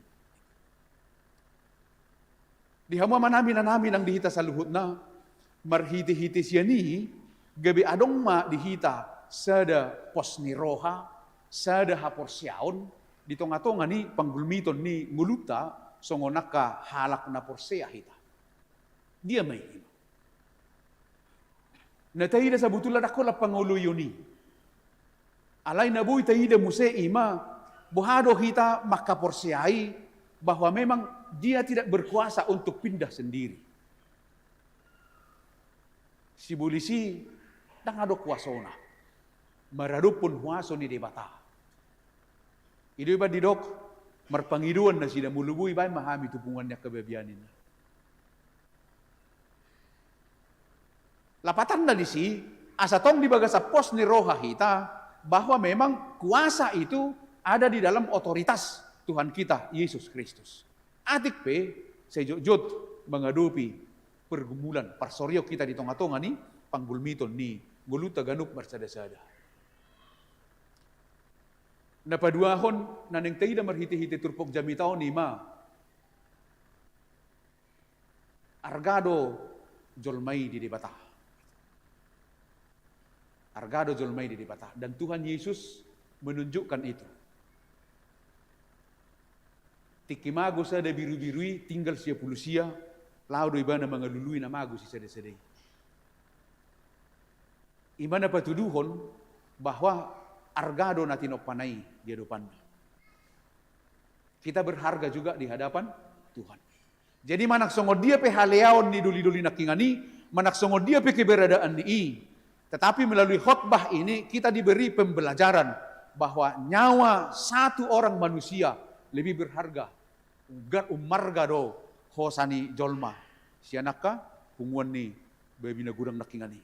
Di hamu amanami, inanami nang di hita saluhutna, marhite-hite sian i gabe adong ma di hita sada pos ni roha, sada haporseaon di tonga-tonga ni panggulmiton ni ngolunta songon angka halak na porsea hita. Dia ma i? Na taida sabutulna ndang holan pangoloion i. Alai na boi taida muse i ma, boha do hita mangkaporseai bahwa memang Dia tidak berkuasa untuk pindah sendiri. Sibolis i ndang adong kuasona maradophon huaso ni Debata. I do umbahen didok, marpangidoan nasida, molo boi baen ma hami tu punguan ni angka babiat ninna. Lapatanna disi, asa tong di bagasan pos ni roha hita, bahwa memang kuasa itu ada di dalam otoritas Tuhan kita, Yesus Kristus. Atik pe sai jotjot mangadopi pergumulan, parsorion hita di tonga-tonga ni panggulmiton ni ngolunta ganup marsadasada. Na paduahon na naeng taida marhite-hite turpuk jamita on i ma, arga do jolma i di Debata. Arga do jolma i di Debata. Dan Tuhan Yesus menunjukkan itu. Tingki mago sada birubiru i, tinggal sia pulu sia, laho do ibana mangalului na mago sisadasada i. I ma na patuduhon bahwa arga do na tinompana i di adopanna. Kita berharga juga di hadapan Tuhan. Jadi manang songon dia pe haleaon ni doli-doli nangkiningan i, manang songon dia pe keberadaan ni i, tetapi melalui khotbah ini kita diberi pembelajaran bahwa nyawa satu orang manusia lebih berharga, ummarga do hosa ni jolma sian angka punguan ni babi na godang nangkiningan i.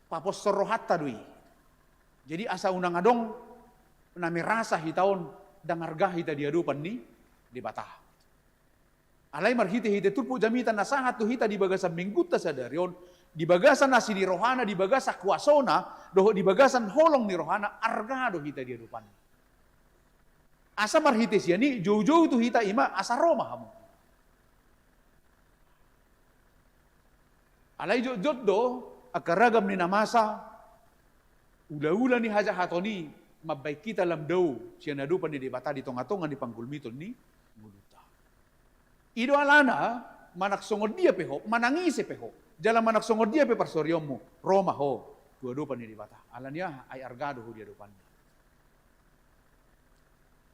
Paposhon rohanta do i. Jadi asa unang adong na merasa hita on ndang arga hita di adopan ni Debata. Alai marhite-hite turpuk jamita na sahat tu hita di bagasan minggunta sadari on, di bagasan asi ni rohana, di bagasan kuasona, dohot di bagasan holong ni rohana, arga do hita di adopanna. Asa marhite sian i joujou tu hita i ma asa ro ma hamu. Alai jotjot do angka ragam ni na masa, ulaula ni hajahaton i mambahen hita lam dao sian adopan ni Debata di tonga-tonga ni panggulmiton ni ngolunta. I do alana, manang songon dia pe ho, manang ise pe ho, jala manang songon dia pe parsorionmu, ro ma ho tu adopan ni Debata. Alani aha? Ai arga do ho di adopanna.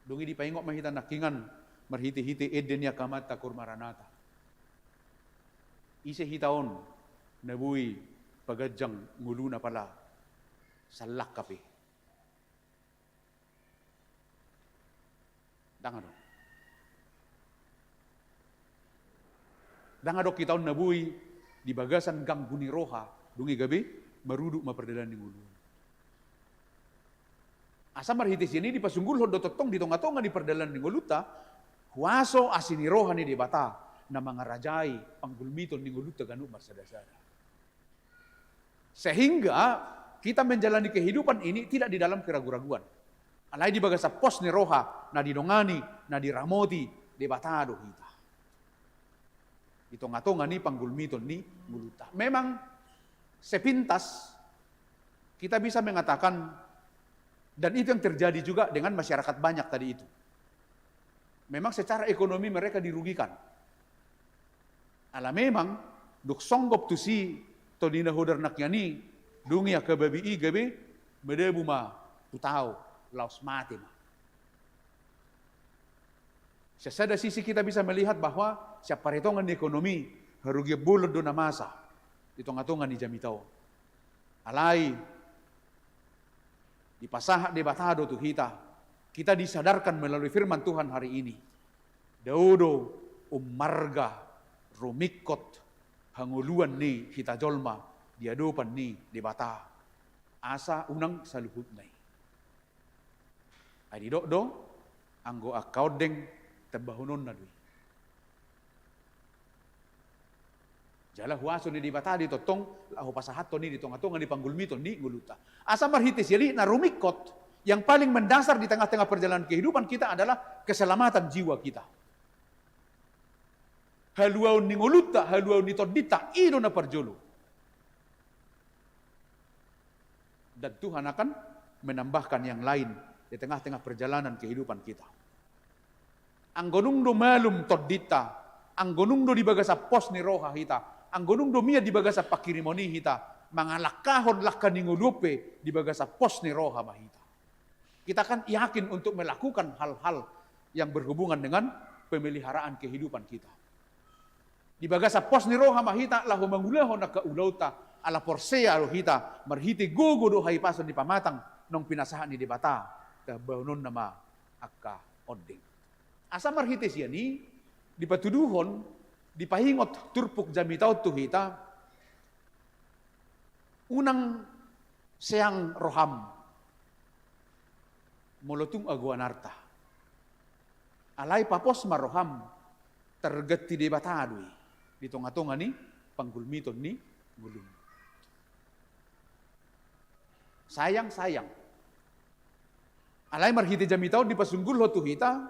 Dung i dipaingot ma hita nangkiningan marhite-hite ende ni angka amanta Kur Maranatha. Ise hita on na boi paganjang ngoluna pala sallangka pe? Ndang adong. Ndang adong hita on na boi di bagasan ganggu ni roha, dung i gabe maruduk ma pardalanan ni ngolu on. Asa marhite sian i dipasunggulhon do tongtong di tonga-tonga ni pardalanan ni ngolunta, huaso asi ni roha ni Debata na mangarajai panggulmiton ni ngolunta ganup marsada-sada. Sehingga kita menjalani kehidupan ini tidak di dalam keragu-raguan. Alai di bagasan pos ni roha, na didongani, na diramoti Debata do hita. Di tonga-tonga ni panggulmiton ni ngolunta. Memang sepintas kita bisa mengatakan, dan itu yang terjadi juga dengan masyarakat Banyak tadi itu. Memang secara ekonomi mereka dirugikan. Ala memang, dung songgop tusi, tondina hodar nangkinan i, dung i angka babi i gabe madabu ma tu tao, laos mate ma. Sian sada sisi kita bisa melihat bahwa sian paritongan ni ekonomi, harugian bolon do na masa di tonga-tonga ni jamita on. Alai, dipasahat Debata do tu hita, kita disadarkan melalui firman Tuhan hari ini. Dao do ummarga rumingkot hangoluan ni hita jolma di adopan ni Debata. Asa unang saluhutna i. Ai didok do, anggo angka ondeng tambahononna do i. Jala huaso ni Debata do i tongtong laho pasahathon i di tonga-tonga ni panggulmiton ni ngolunta. Asa marhite sian i na rumingkot, yang paling mendasar di tengah-tengah perjalanan kehidupan kita adalah keselamatan jiwa kita. Haluaon ni ngolunta, haluaon ni tondinta, i do na parjolo. Dan Tuhan akan menambahkan yang lain di tengah-tengah perjalanan kehidupan kita. Anggo dung do malum tondinta, anggo dung do di bagasan pos ni roha hita, anggo dung do mian di bagasan panghirimon i hita, mangalangkahon langka ni ngolu on pe di bagasan pos ni roha ma hita. Kita akan yakin untuk melakukan hal-hal yang berhubungan dengan pemeliharaan kehidupan kita. Di bagasan pos ni roha ma hita laho mangulahon angka ulaonta, ala porsea do hita marhite gogo dohot hahipason ni pamatang naung pinasahat ni Debata, tambahononna ma angka ondeng. Asa marhite sian i, dipatuduhon, dipaingot turpuk jamita on tu hita, unang seang roham molo tung agoan arta. Alai papos ma roham, targanti Debata do i di tonga-tonga ni panggulmiton ni ngolum. Sayang, sayang. Alai marhite jamita on dipasunggulhon tu hita,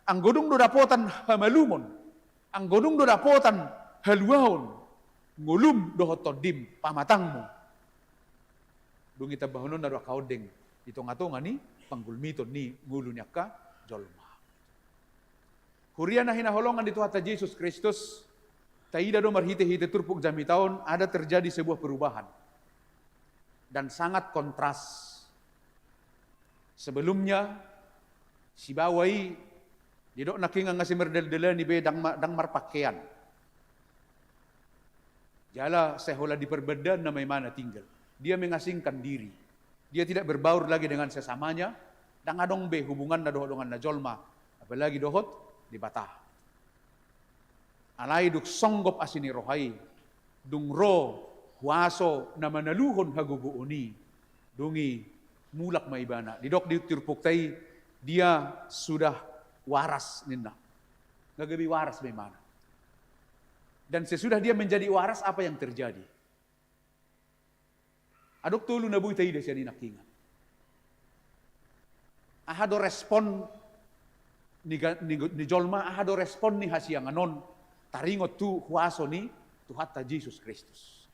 anggo dung do dapotan hamalumon, anggo dung do dapotan haluaon, ngolum dohot tondim, pamatangmu, dung i tambahononna do angka ondeng di tonga-tonga ni panggulmiton ni ngolu ni angka jolma. Huria na hinaholongan ni Tuhanta Jesus Kristus, taida do marhite-hite turpuk jamita on ada terjadi sebuah perubahan. Dan sangat kontras. Sebelumnya, sibawa i, didok nangkinan nga sai mardal-dalani be, ndang ma-, ndang marpangkean. Jala sai holan di parbandaanna ma imana tinggal. Dia mengasingkan diri. Dia tidak berbaur lagi dengan sesamanya, ndang adong be hubunganna dohot donganna jolma, apalagi dohot Debata. Alai dung songgop asi ni roha i, dung ro huaso na manaluhon hagogoon i, dung i mulak ma ibana. Didok di turpukta i, dia sudah waras ninna. Nga gabe waras ma imana. Dan sesudah dia menjadi waras, apa yang terjadi? Adong tolu na boi taida sian i nangkinan. Aha do respon ni ga-, ni, ni jolma, aha do respon ni hasiangan on taringot tu huaso ni Tuhanta Jesus Kristus?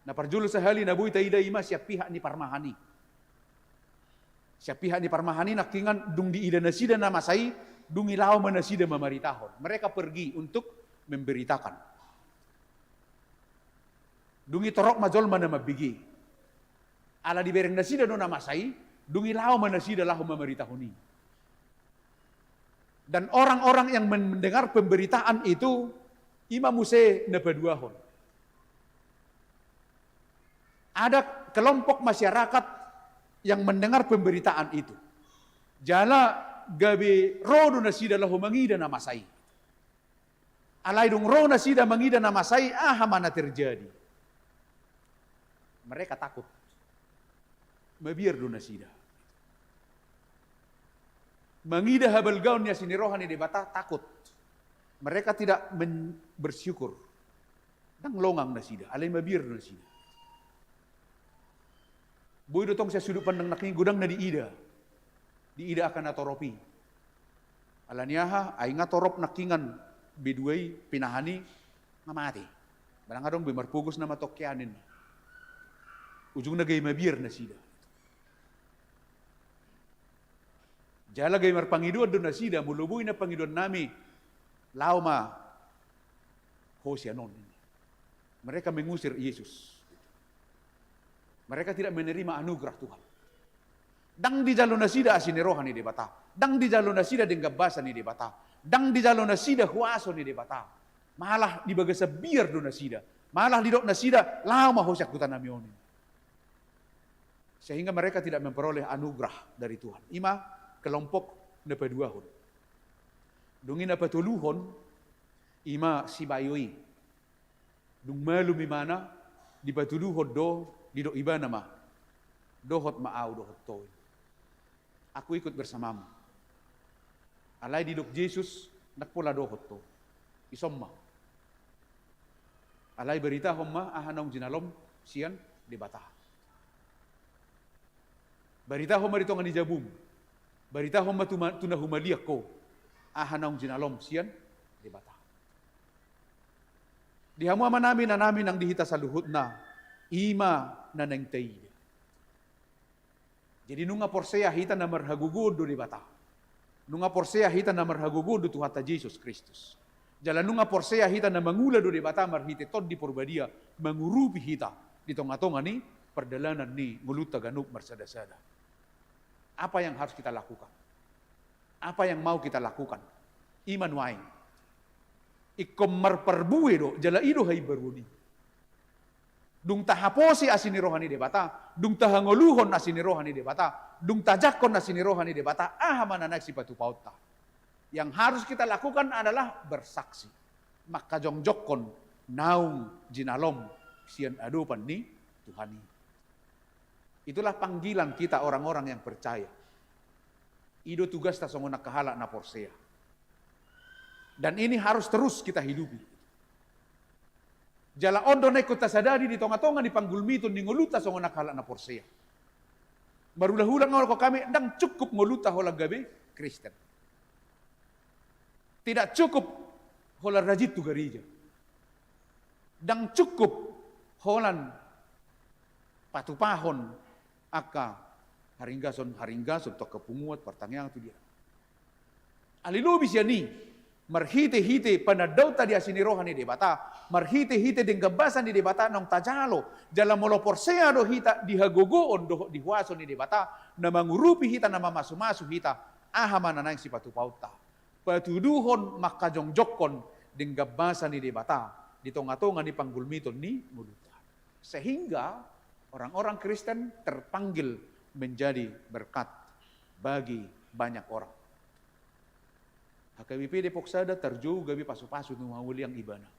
Na parjolo sahali na boi taida i ma sian pihak ni parmahan i. Sian pihak ni parmahan i nangkinan dung diida nasida na masa i, dung i laho ma nasida mamaritahon. Mereka pergi untuk memberitakan. Dung i torop ma jolma na mambege. Ala dibereng nasida do na masa i, dung i laho ma nasida laho mamaritahon i. Dan orang-orang yang men-, mendengar pemberitaan itu, i ma muse na paduahon. Ada kelompok masyarakat yang mendengar pemberitaan itu. Jala gabe ro do nasida laho mangida na masa i. Alai dung ro nasida mangida na masa i, aha ma na terjadi? Mereka takut. Mabiar do nasida. Mangida habalgaon ni asi ni roha ni Debata, takut. Mereka tidak men-, bersyukur. Ndang longang nasida, alai mabiar do nasida. Boi do tong sian sudut pandang nangkinan godang na diida. Diida angka na torop i. Ala ni aha, ai nga torop nangkinan B dua i, pinahan i, nga mate. Ba ndang adong be marpogos nama tongkian ninna. Ujungna gabe mabiar nasida. Jala gabe marpangidoan do nasida, molo boi na pangidoan nami, laho ma ho sian on. Mereka mengusir Yesus. Mereka tidak menerima anugerah Tuhan. Ndang dijalo nasida asi ni roha ni Debata. Ndang dijalo nasida denggan basa ni Debata. Ndang dijalo nasida huaso ni Debata. Malah di bagasan biar do nasida. Malah didok nasida, laho ma ho sian huta nami on. Sehingga mereka tidak memperoleh anugerah dari Tuhan. Ima kelompok na paduahon. Dung i na patoluhon, ima si Bayo i. Dung malum imana, dipatuduhon do, didok ibana ma, dohot ma au dohot ho. Aku ikut bersamamu. Alai didok Jesus, ndang pola dohot ho. Ison ma. Alai baritahon ma aha naung jinalom sian Debata. Baritahon ma di tonga ni jabum. Baritahon ma tu ma-, tu na humaliang ho. Aha naung jinalom sian Debata. Di hamu amanami, inanami nang di hita saluhutna, ima na naeng taida. Jadi nunga porsea hita na marhagogoon do Debata. Nunga porsea hita na marhagogoon do Tuhanta Jesus Kristus. Jala nunga porsea hita na mangula do Debata marhite Tondi Porbadia mangurupi hita di tonga-tonga ni pardalanan ni ngolunta ganup marsadasada. Apa yang harus kita lakukan? Apa yang mau kita lakukan? Ima nuaeng. Ingkon marparbue do, jala i do haimbaruon i. Dung tahaposi asi ni roha ni Debata, dung tahangoluhon asi ni roha ni Debata, dung tajangkon asi ni roha ni Debata, aha ma na naeng sipatupaonta? Yang harus kita lakukan adalah bersaksi. Mangkajongjongkon naung jinalom sian adopan ni Tuhan i. Itulah panggilan kita orang-orang yang percaya. I do tugasta songon angka halak na porsea. Dan ini harus terus kita hidupi. Jala on do na ingkon tasadari di tonga-tonga ni panggulmiton ni ngolunta songon angka halak na porsea. Marulang-ulang nangkok hami, ndang cukup ngolunta holan gabe Kristen. Tidak cukup holan rajin tu gareja. Ndang cukup holan patupahon angka haringgason-haringgason tu angka punguan, partangiangan tu dia. Alai lobi sian i, marhite-hite panandaonta di asi ni roha ni Debata, marhite-hite denggan basa ni Debata naung tajalo, jala molo porsea do hita di hagogoon dohot di huaso ni Debata, na mangurupi hita, na mamasu-masu hita, aha ma na naeng sipatupaonta? Patuduhon mangkajongjongkon denggan basa ni Debata di tonga-tonga ni panggulmiton ni ngolunta. Sehingga orang-orang Kristen terpanggil menjadi berkat bagi banyak orang. H K B P Depok Sada tarjou gabe pasu-pasu tu na humaliang ibana.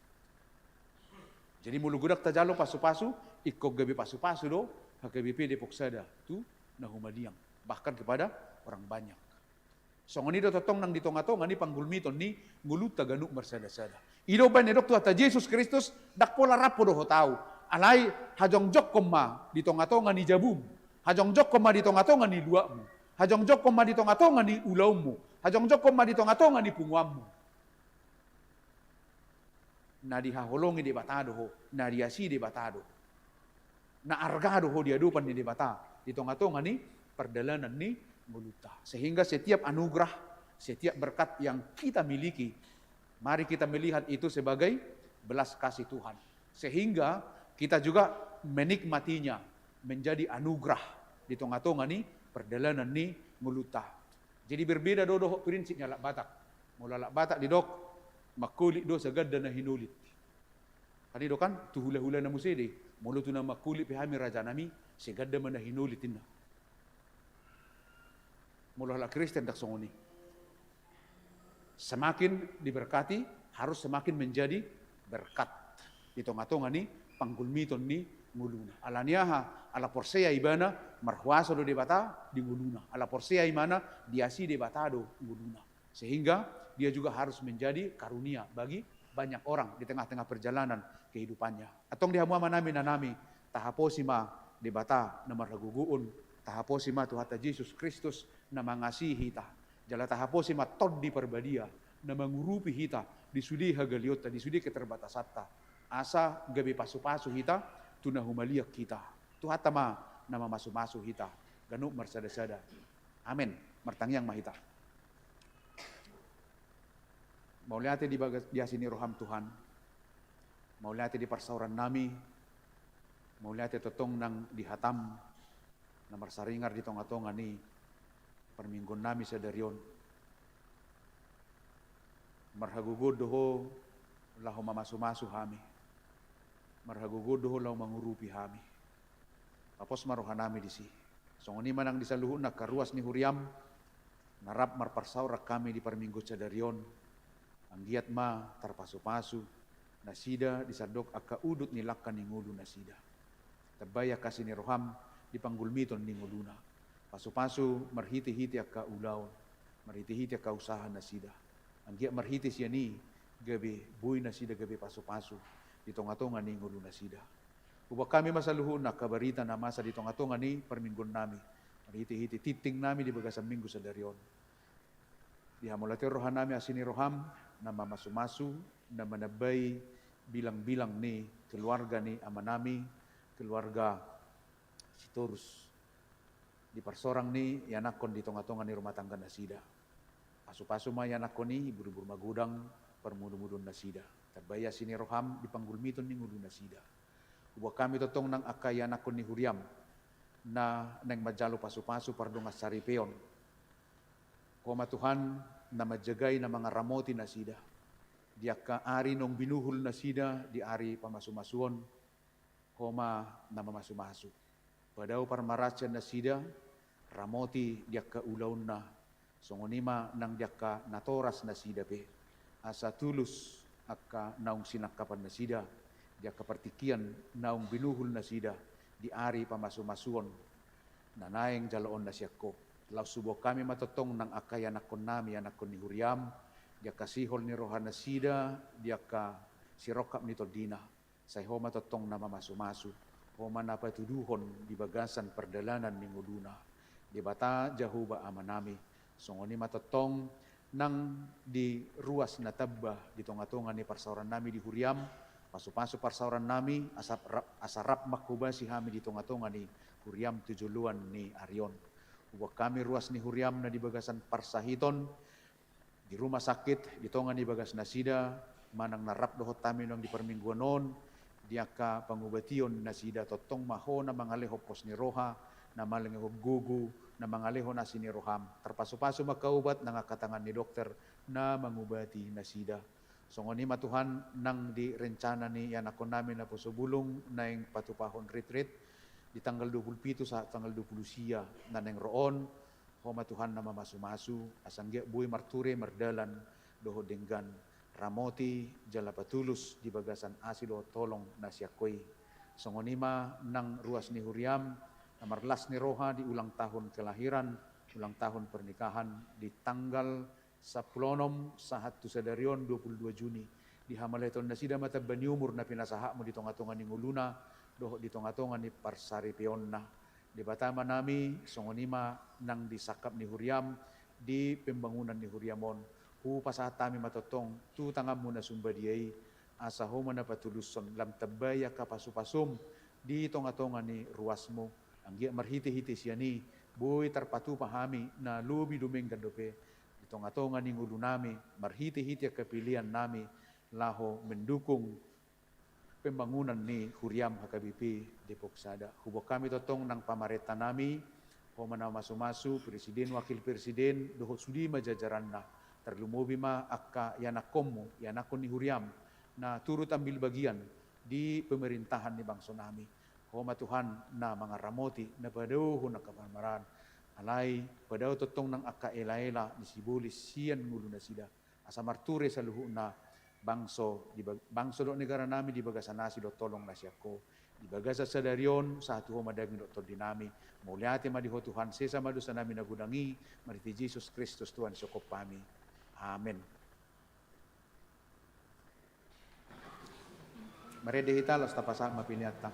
Jadi molo godang tajalo pasu-pasu, ingkon gabe pasu-pasu do H K B P Depok Sada tu na humaliang, bahkan kepada orang banyak. Songon i do tongtong nang di tonga-tonga ni panggulmiton ni ngolunta ganup marsada-sada. I do umbahen na didok Tuhanta Jesus Kristus, ndang pola rap ho dohot au. Alai hajongjongkon ma di tonga-tonga ni jabum. Hajongjongkon ma di tonga-tonga ni luatmu. Hajongjongkon ma di tonga-tonga ni ulaonmu. Hajongjongkon ma di tonga-tonga ni punguanmu. Na dihaholongi Debata do ho, na diasi Debata do ho. Na arga do ho di adopan ni Debata, di tonga-tonga ni pardalanan ni ngolunta. Sehingga setiap anugerah, setiap berkat yang kita miliki, mari kita melihat itu sebagai belas kasih Tuhan. Sehingga kita juga menikmatinya menjadi anugerah di tonga-tonga ni pardalanan ni ngolunta. Jadi berbeda do dohot prinsip ni halak Batak. Molo halak Batak didok, mangkolit do saganda na hinolit. Kan i do kan, tu hula-hulana muse do i, molo tu na mangkolit pe hami rajanami, saganda ma na hinolit ninna. Molo halak Kristen ndang songon i. Semakin diberkati, harus semakin menjadi berkat di tonga-tonga ni panggulmiton ni ngoluna. Ala ni aha? Ala porsea ibana marhuaso do Debata di ngoluna. Ala porsea ibana diasi Debata do ngoluna. Sehingga dia juga harus menjadi karunia bagi banyak orang di tengah-tengah perjalanan kehidupannya. Antong di hamu amanami, inanami, tahaposi ma Debata na marhagogoon, tahaposi ma Tuhanta Jesus Kristus na mangasihi hita, jala tahaposi ma Tondi Parbadia na mangurupi hita di sude hagaleonta, di sude keterbatasanta, asa gabe pasu-pasu hita tu na humaliang hita. Tuhanta ma na mamasu-masu hita ganup marsada-sada. Amen. Martangiang ma hita. Mauliate di bagas, di asi ni roham Tuhan. Mauliate di parsaoran nami. Mauliate tongtong nang di hatam na marsaringar di tonga-tonga ni parmingguon nami sadari on. Marhagogoon do Ho laho mamasu-masu hami. Marhagogoon do Ho laho mangurupi hami. Papos ma roha nami disi. Songon i ma nang di saluhutna angka ruas ni huriam na rap marparsaoran hami di parmingguon sadari on. Anggiat ma tarpasu-pasu nasida di sandok angka udut ni langka ni ngolu nasida. Tambai angka asi ni roham di panggulmiton ni ngoluna. Pasu-pasu marhite-hite angka ulaon, marhite-hite angka usaha nasida. Anggiat marhite sian i gabe boi nasida gabe pasu-pasu di tonga-tonga ni ngolu nasida. Huboan hami ma saluhutna angka barita na masa di tonga-tonga ni parmingguon nami, marhite-hite tingting nami di bagasan minggu sadari on. Dihamauliateon roha nami asi ni roham na mamasu-masu, na manambai bilang-bilang ni keluarga ni ama nami, keluarga Sitorus, di parsorang ni ianakhon di tonga-tonga ni rumah tangga nasida. Pasu-pasu ma ianakhon i, ibur-ibur magodang parmudu-muduon nasida. Tambai asi ni roham di panggulmiton ni ngolu nasida. Huboan hami tongtong nang angka ianakhon ni huriam na naeng manjalo pasu-pasu pardongansaripeon. Ho ma Tuhan na manjagai, na mangaramoti nasida di angka ari naung binuhul nasida di ari pamasu-masuon. Ho ma na mamasu-masu. Padao parmaraan sian nasida, ramoti di angka ulaonna, songon i ma nang di angka natoras nasida pe. Asa tulus angka naung sinangkapan nasida di angka partingkian naung binuhul nasida di ari pamasu-masuon na naeng jaloonna sian Ho. Laos huboan hami ma tongtong nang angka ianakhon nami, ianakhon ni huriam, di angka sihol ni roha nasida, di angka sirongkap ni tondina. Sai Ho ma tongtong na mamasu-masu, Ho ma na patuduhon di bagasan pardalanan ni ngoluna. Debata Jahowa Ama nami, songon i ma tongtong nang di ruas na tamba di tonga-tonga ni parsaoran nami di huriam, pasu-pasu parsaoran nami, asa rap, asa rap manghobasi hami di tonga-tonga ni huriam tu joloan ni ari on. Huboan hami ruas ni huriam na di bagasan parsahiton, di rumah sakit, di tonga ni bagas nasida, manang na rap dohot hami nang di parmingguon on, di angka pangubation nasida, tongtong ma Ho na mangalehon pos ni roha, na mangalehon gogo, na mangalehon asi ni roham. Tarpasu-pasu ma angka ubat nang angka tangan ni dokter na mangubati nasida. Songon i ma Tuhan nang di rencana ni ianakhon nami naposo bulung naeng patupahon retret di tanggal dua pulu pitu sahat tanggal dua pulu sia na naeng ro on, Ho ma Tuhan na mamasu-masu, asa anggiat boi marture mardalan dohot denggan, ramoti jala patulus di bagasan asi dohot holong na sian Ho i. Songon i ma nang ruas ni huriam na marlas ni roha di ulang tahun kelahiran, ulang tahun pernikahan di tanggal sampulu onom sahat tu sadari on dua pulu dua Juni. Dihamauliatehon nasida ma tamba ni umur na pinasahatmu di tonga-tonga ni ngoluna dohot di tonga-tonga ni parsaripeonna. Debata Ama nami, songon i ma nang di sangkap ni huriam, di pembangunan ni huriam on, hupasahat hami ma tongtong tu tanganmu na sumbadia i, asa Ho ma na patulushon, lam tambai angka pasu-pasum di tonga-tonga ni ruasmu, anggiat marhite-hite sian i boi tarpatupa hami na lobi dumenggan dope di tonga-tonga ni ngolu nami, marhite-hite angka pelean nami, laho mendukung pembangunan ni huriam H K B P Depok Sada. Huboan hami tongtong nang pamarenta nami, Ho ma na mamasu-masu, presiden, wakil presiden, dohot sude ma jajaranna, tarlumobi ma angka ianakhonmu, ianakhon ni huriam, na turut ambil bagian di pemerintahan ni bangso nami. Ho ma Tuhan na mangaramoti, na padaohon angka pamaraan. Alai padao tongtong nang angka ela-ela ni sibolis sian ngolu nasida, asa marture saluhutna bangso di bag-, bangso dohot negara nami di bagasan asi dohot holong na sian Ho. Di bagasan sadari on, sahat tu Ho ma daging dohot tondi nami. Mauliate ma di Ho Tuhan, sesa ma dosa nami na godang i, marhite Jesus Kristus Tuhan sihophop hami. Amen. Marende hita laos tapasahat ma peleanta.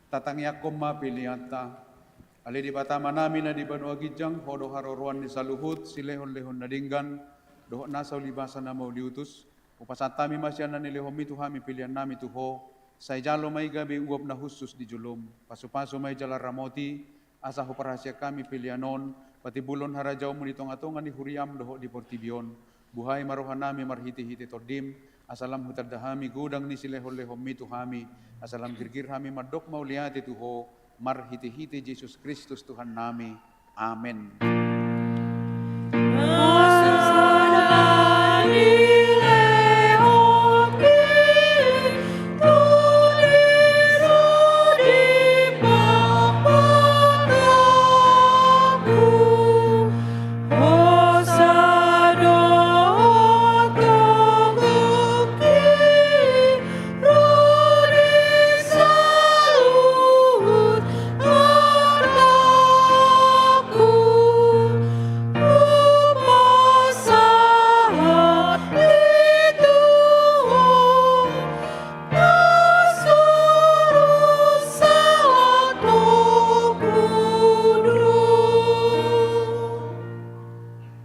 Tatangiangkon ma peleanta. Ale Debata Amanami na di banua ginjang, Ho do haroroan ni saluhut silehonlehon na denggan dohot nasa ulibasa na mauliutus. Hupasahat hami ma sian na nilehonmi tu hami peleannami tu Ho. Sai jalo ma i gabe uap na hushus di jolom. Pasupasu ma i jala ramoti, asa huparhaseang hami pelean on patimbulhon harajaonmu di tongatonga ni huriam dohot di portibi on. Buhai ma rohanami marhitehite Tondim, asa lam hutanda hami godang ni silehonlehonmi tu hami, asa lam girgir hami mandok mauliate tu Ho, marhitehite Jesus Kristus Tuhannami. Amen.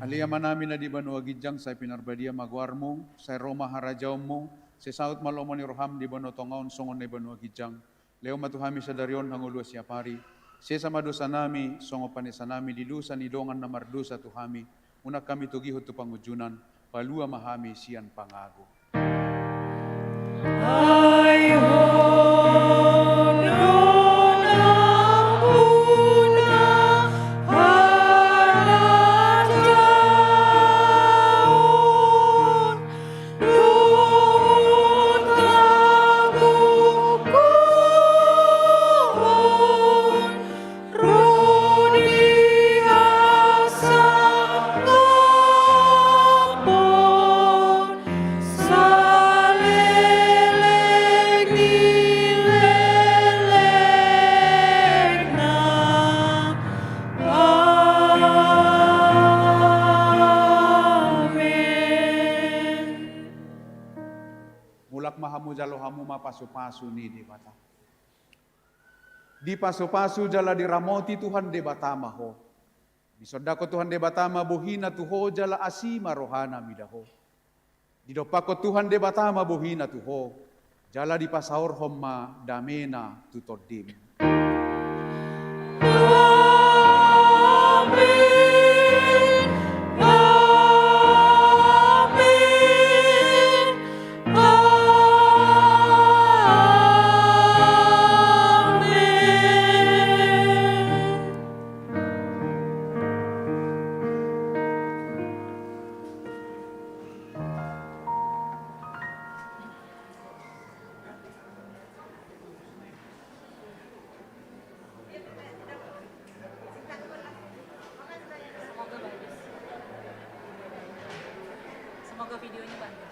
Ale Amanami na di banua ginjang, sai pinarbadia ma goarmu, sai ro ma harajaonmu, sai saut ma lomo ni roham di banua tonga on songon na di banua ginjang. Lehon ma tu hami sadari on hangoluan siapari. Sesa ma dosanami songon panesanami di dosa ni dongan na mardosa tu hami. Unang hami togihon tu pangunjunan, palua ma hami sian pangago. Ai Ho do nampuna harajaon dohot hagogoon, ro di hasangapon saleleng ni lelengna. Amen. Mulak ma hamu, jalo hamu ma pasupasu ni Debata. Dipasupasu jala diramoti Tuhan Debata ma ho. Disondangkon Tuhan Debata ma bohina tu ho jala asi ma rohana mida ho. Didompakkon Tuhan Debata ma bohina tu ho, jala dipasaorhon ma damena tu tondim. Amen. Amen. Amen. Semoga videonya bagus.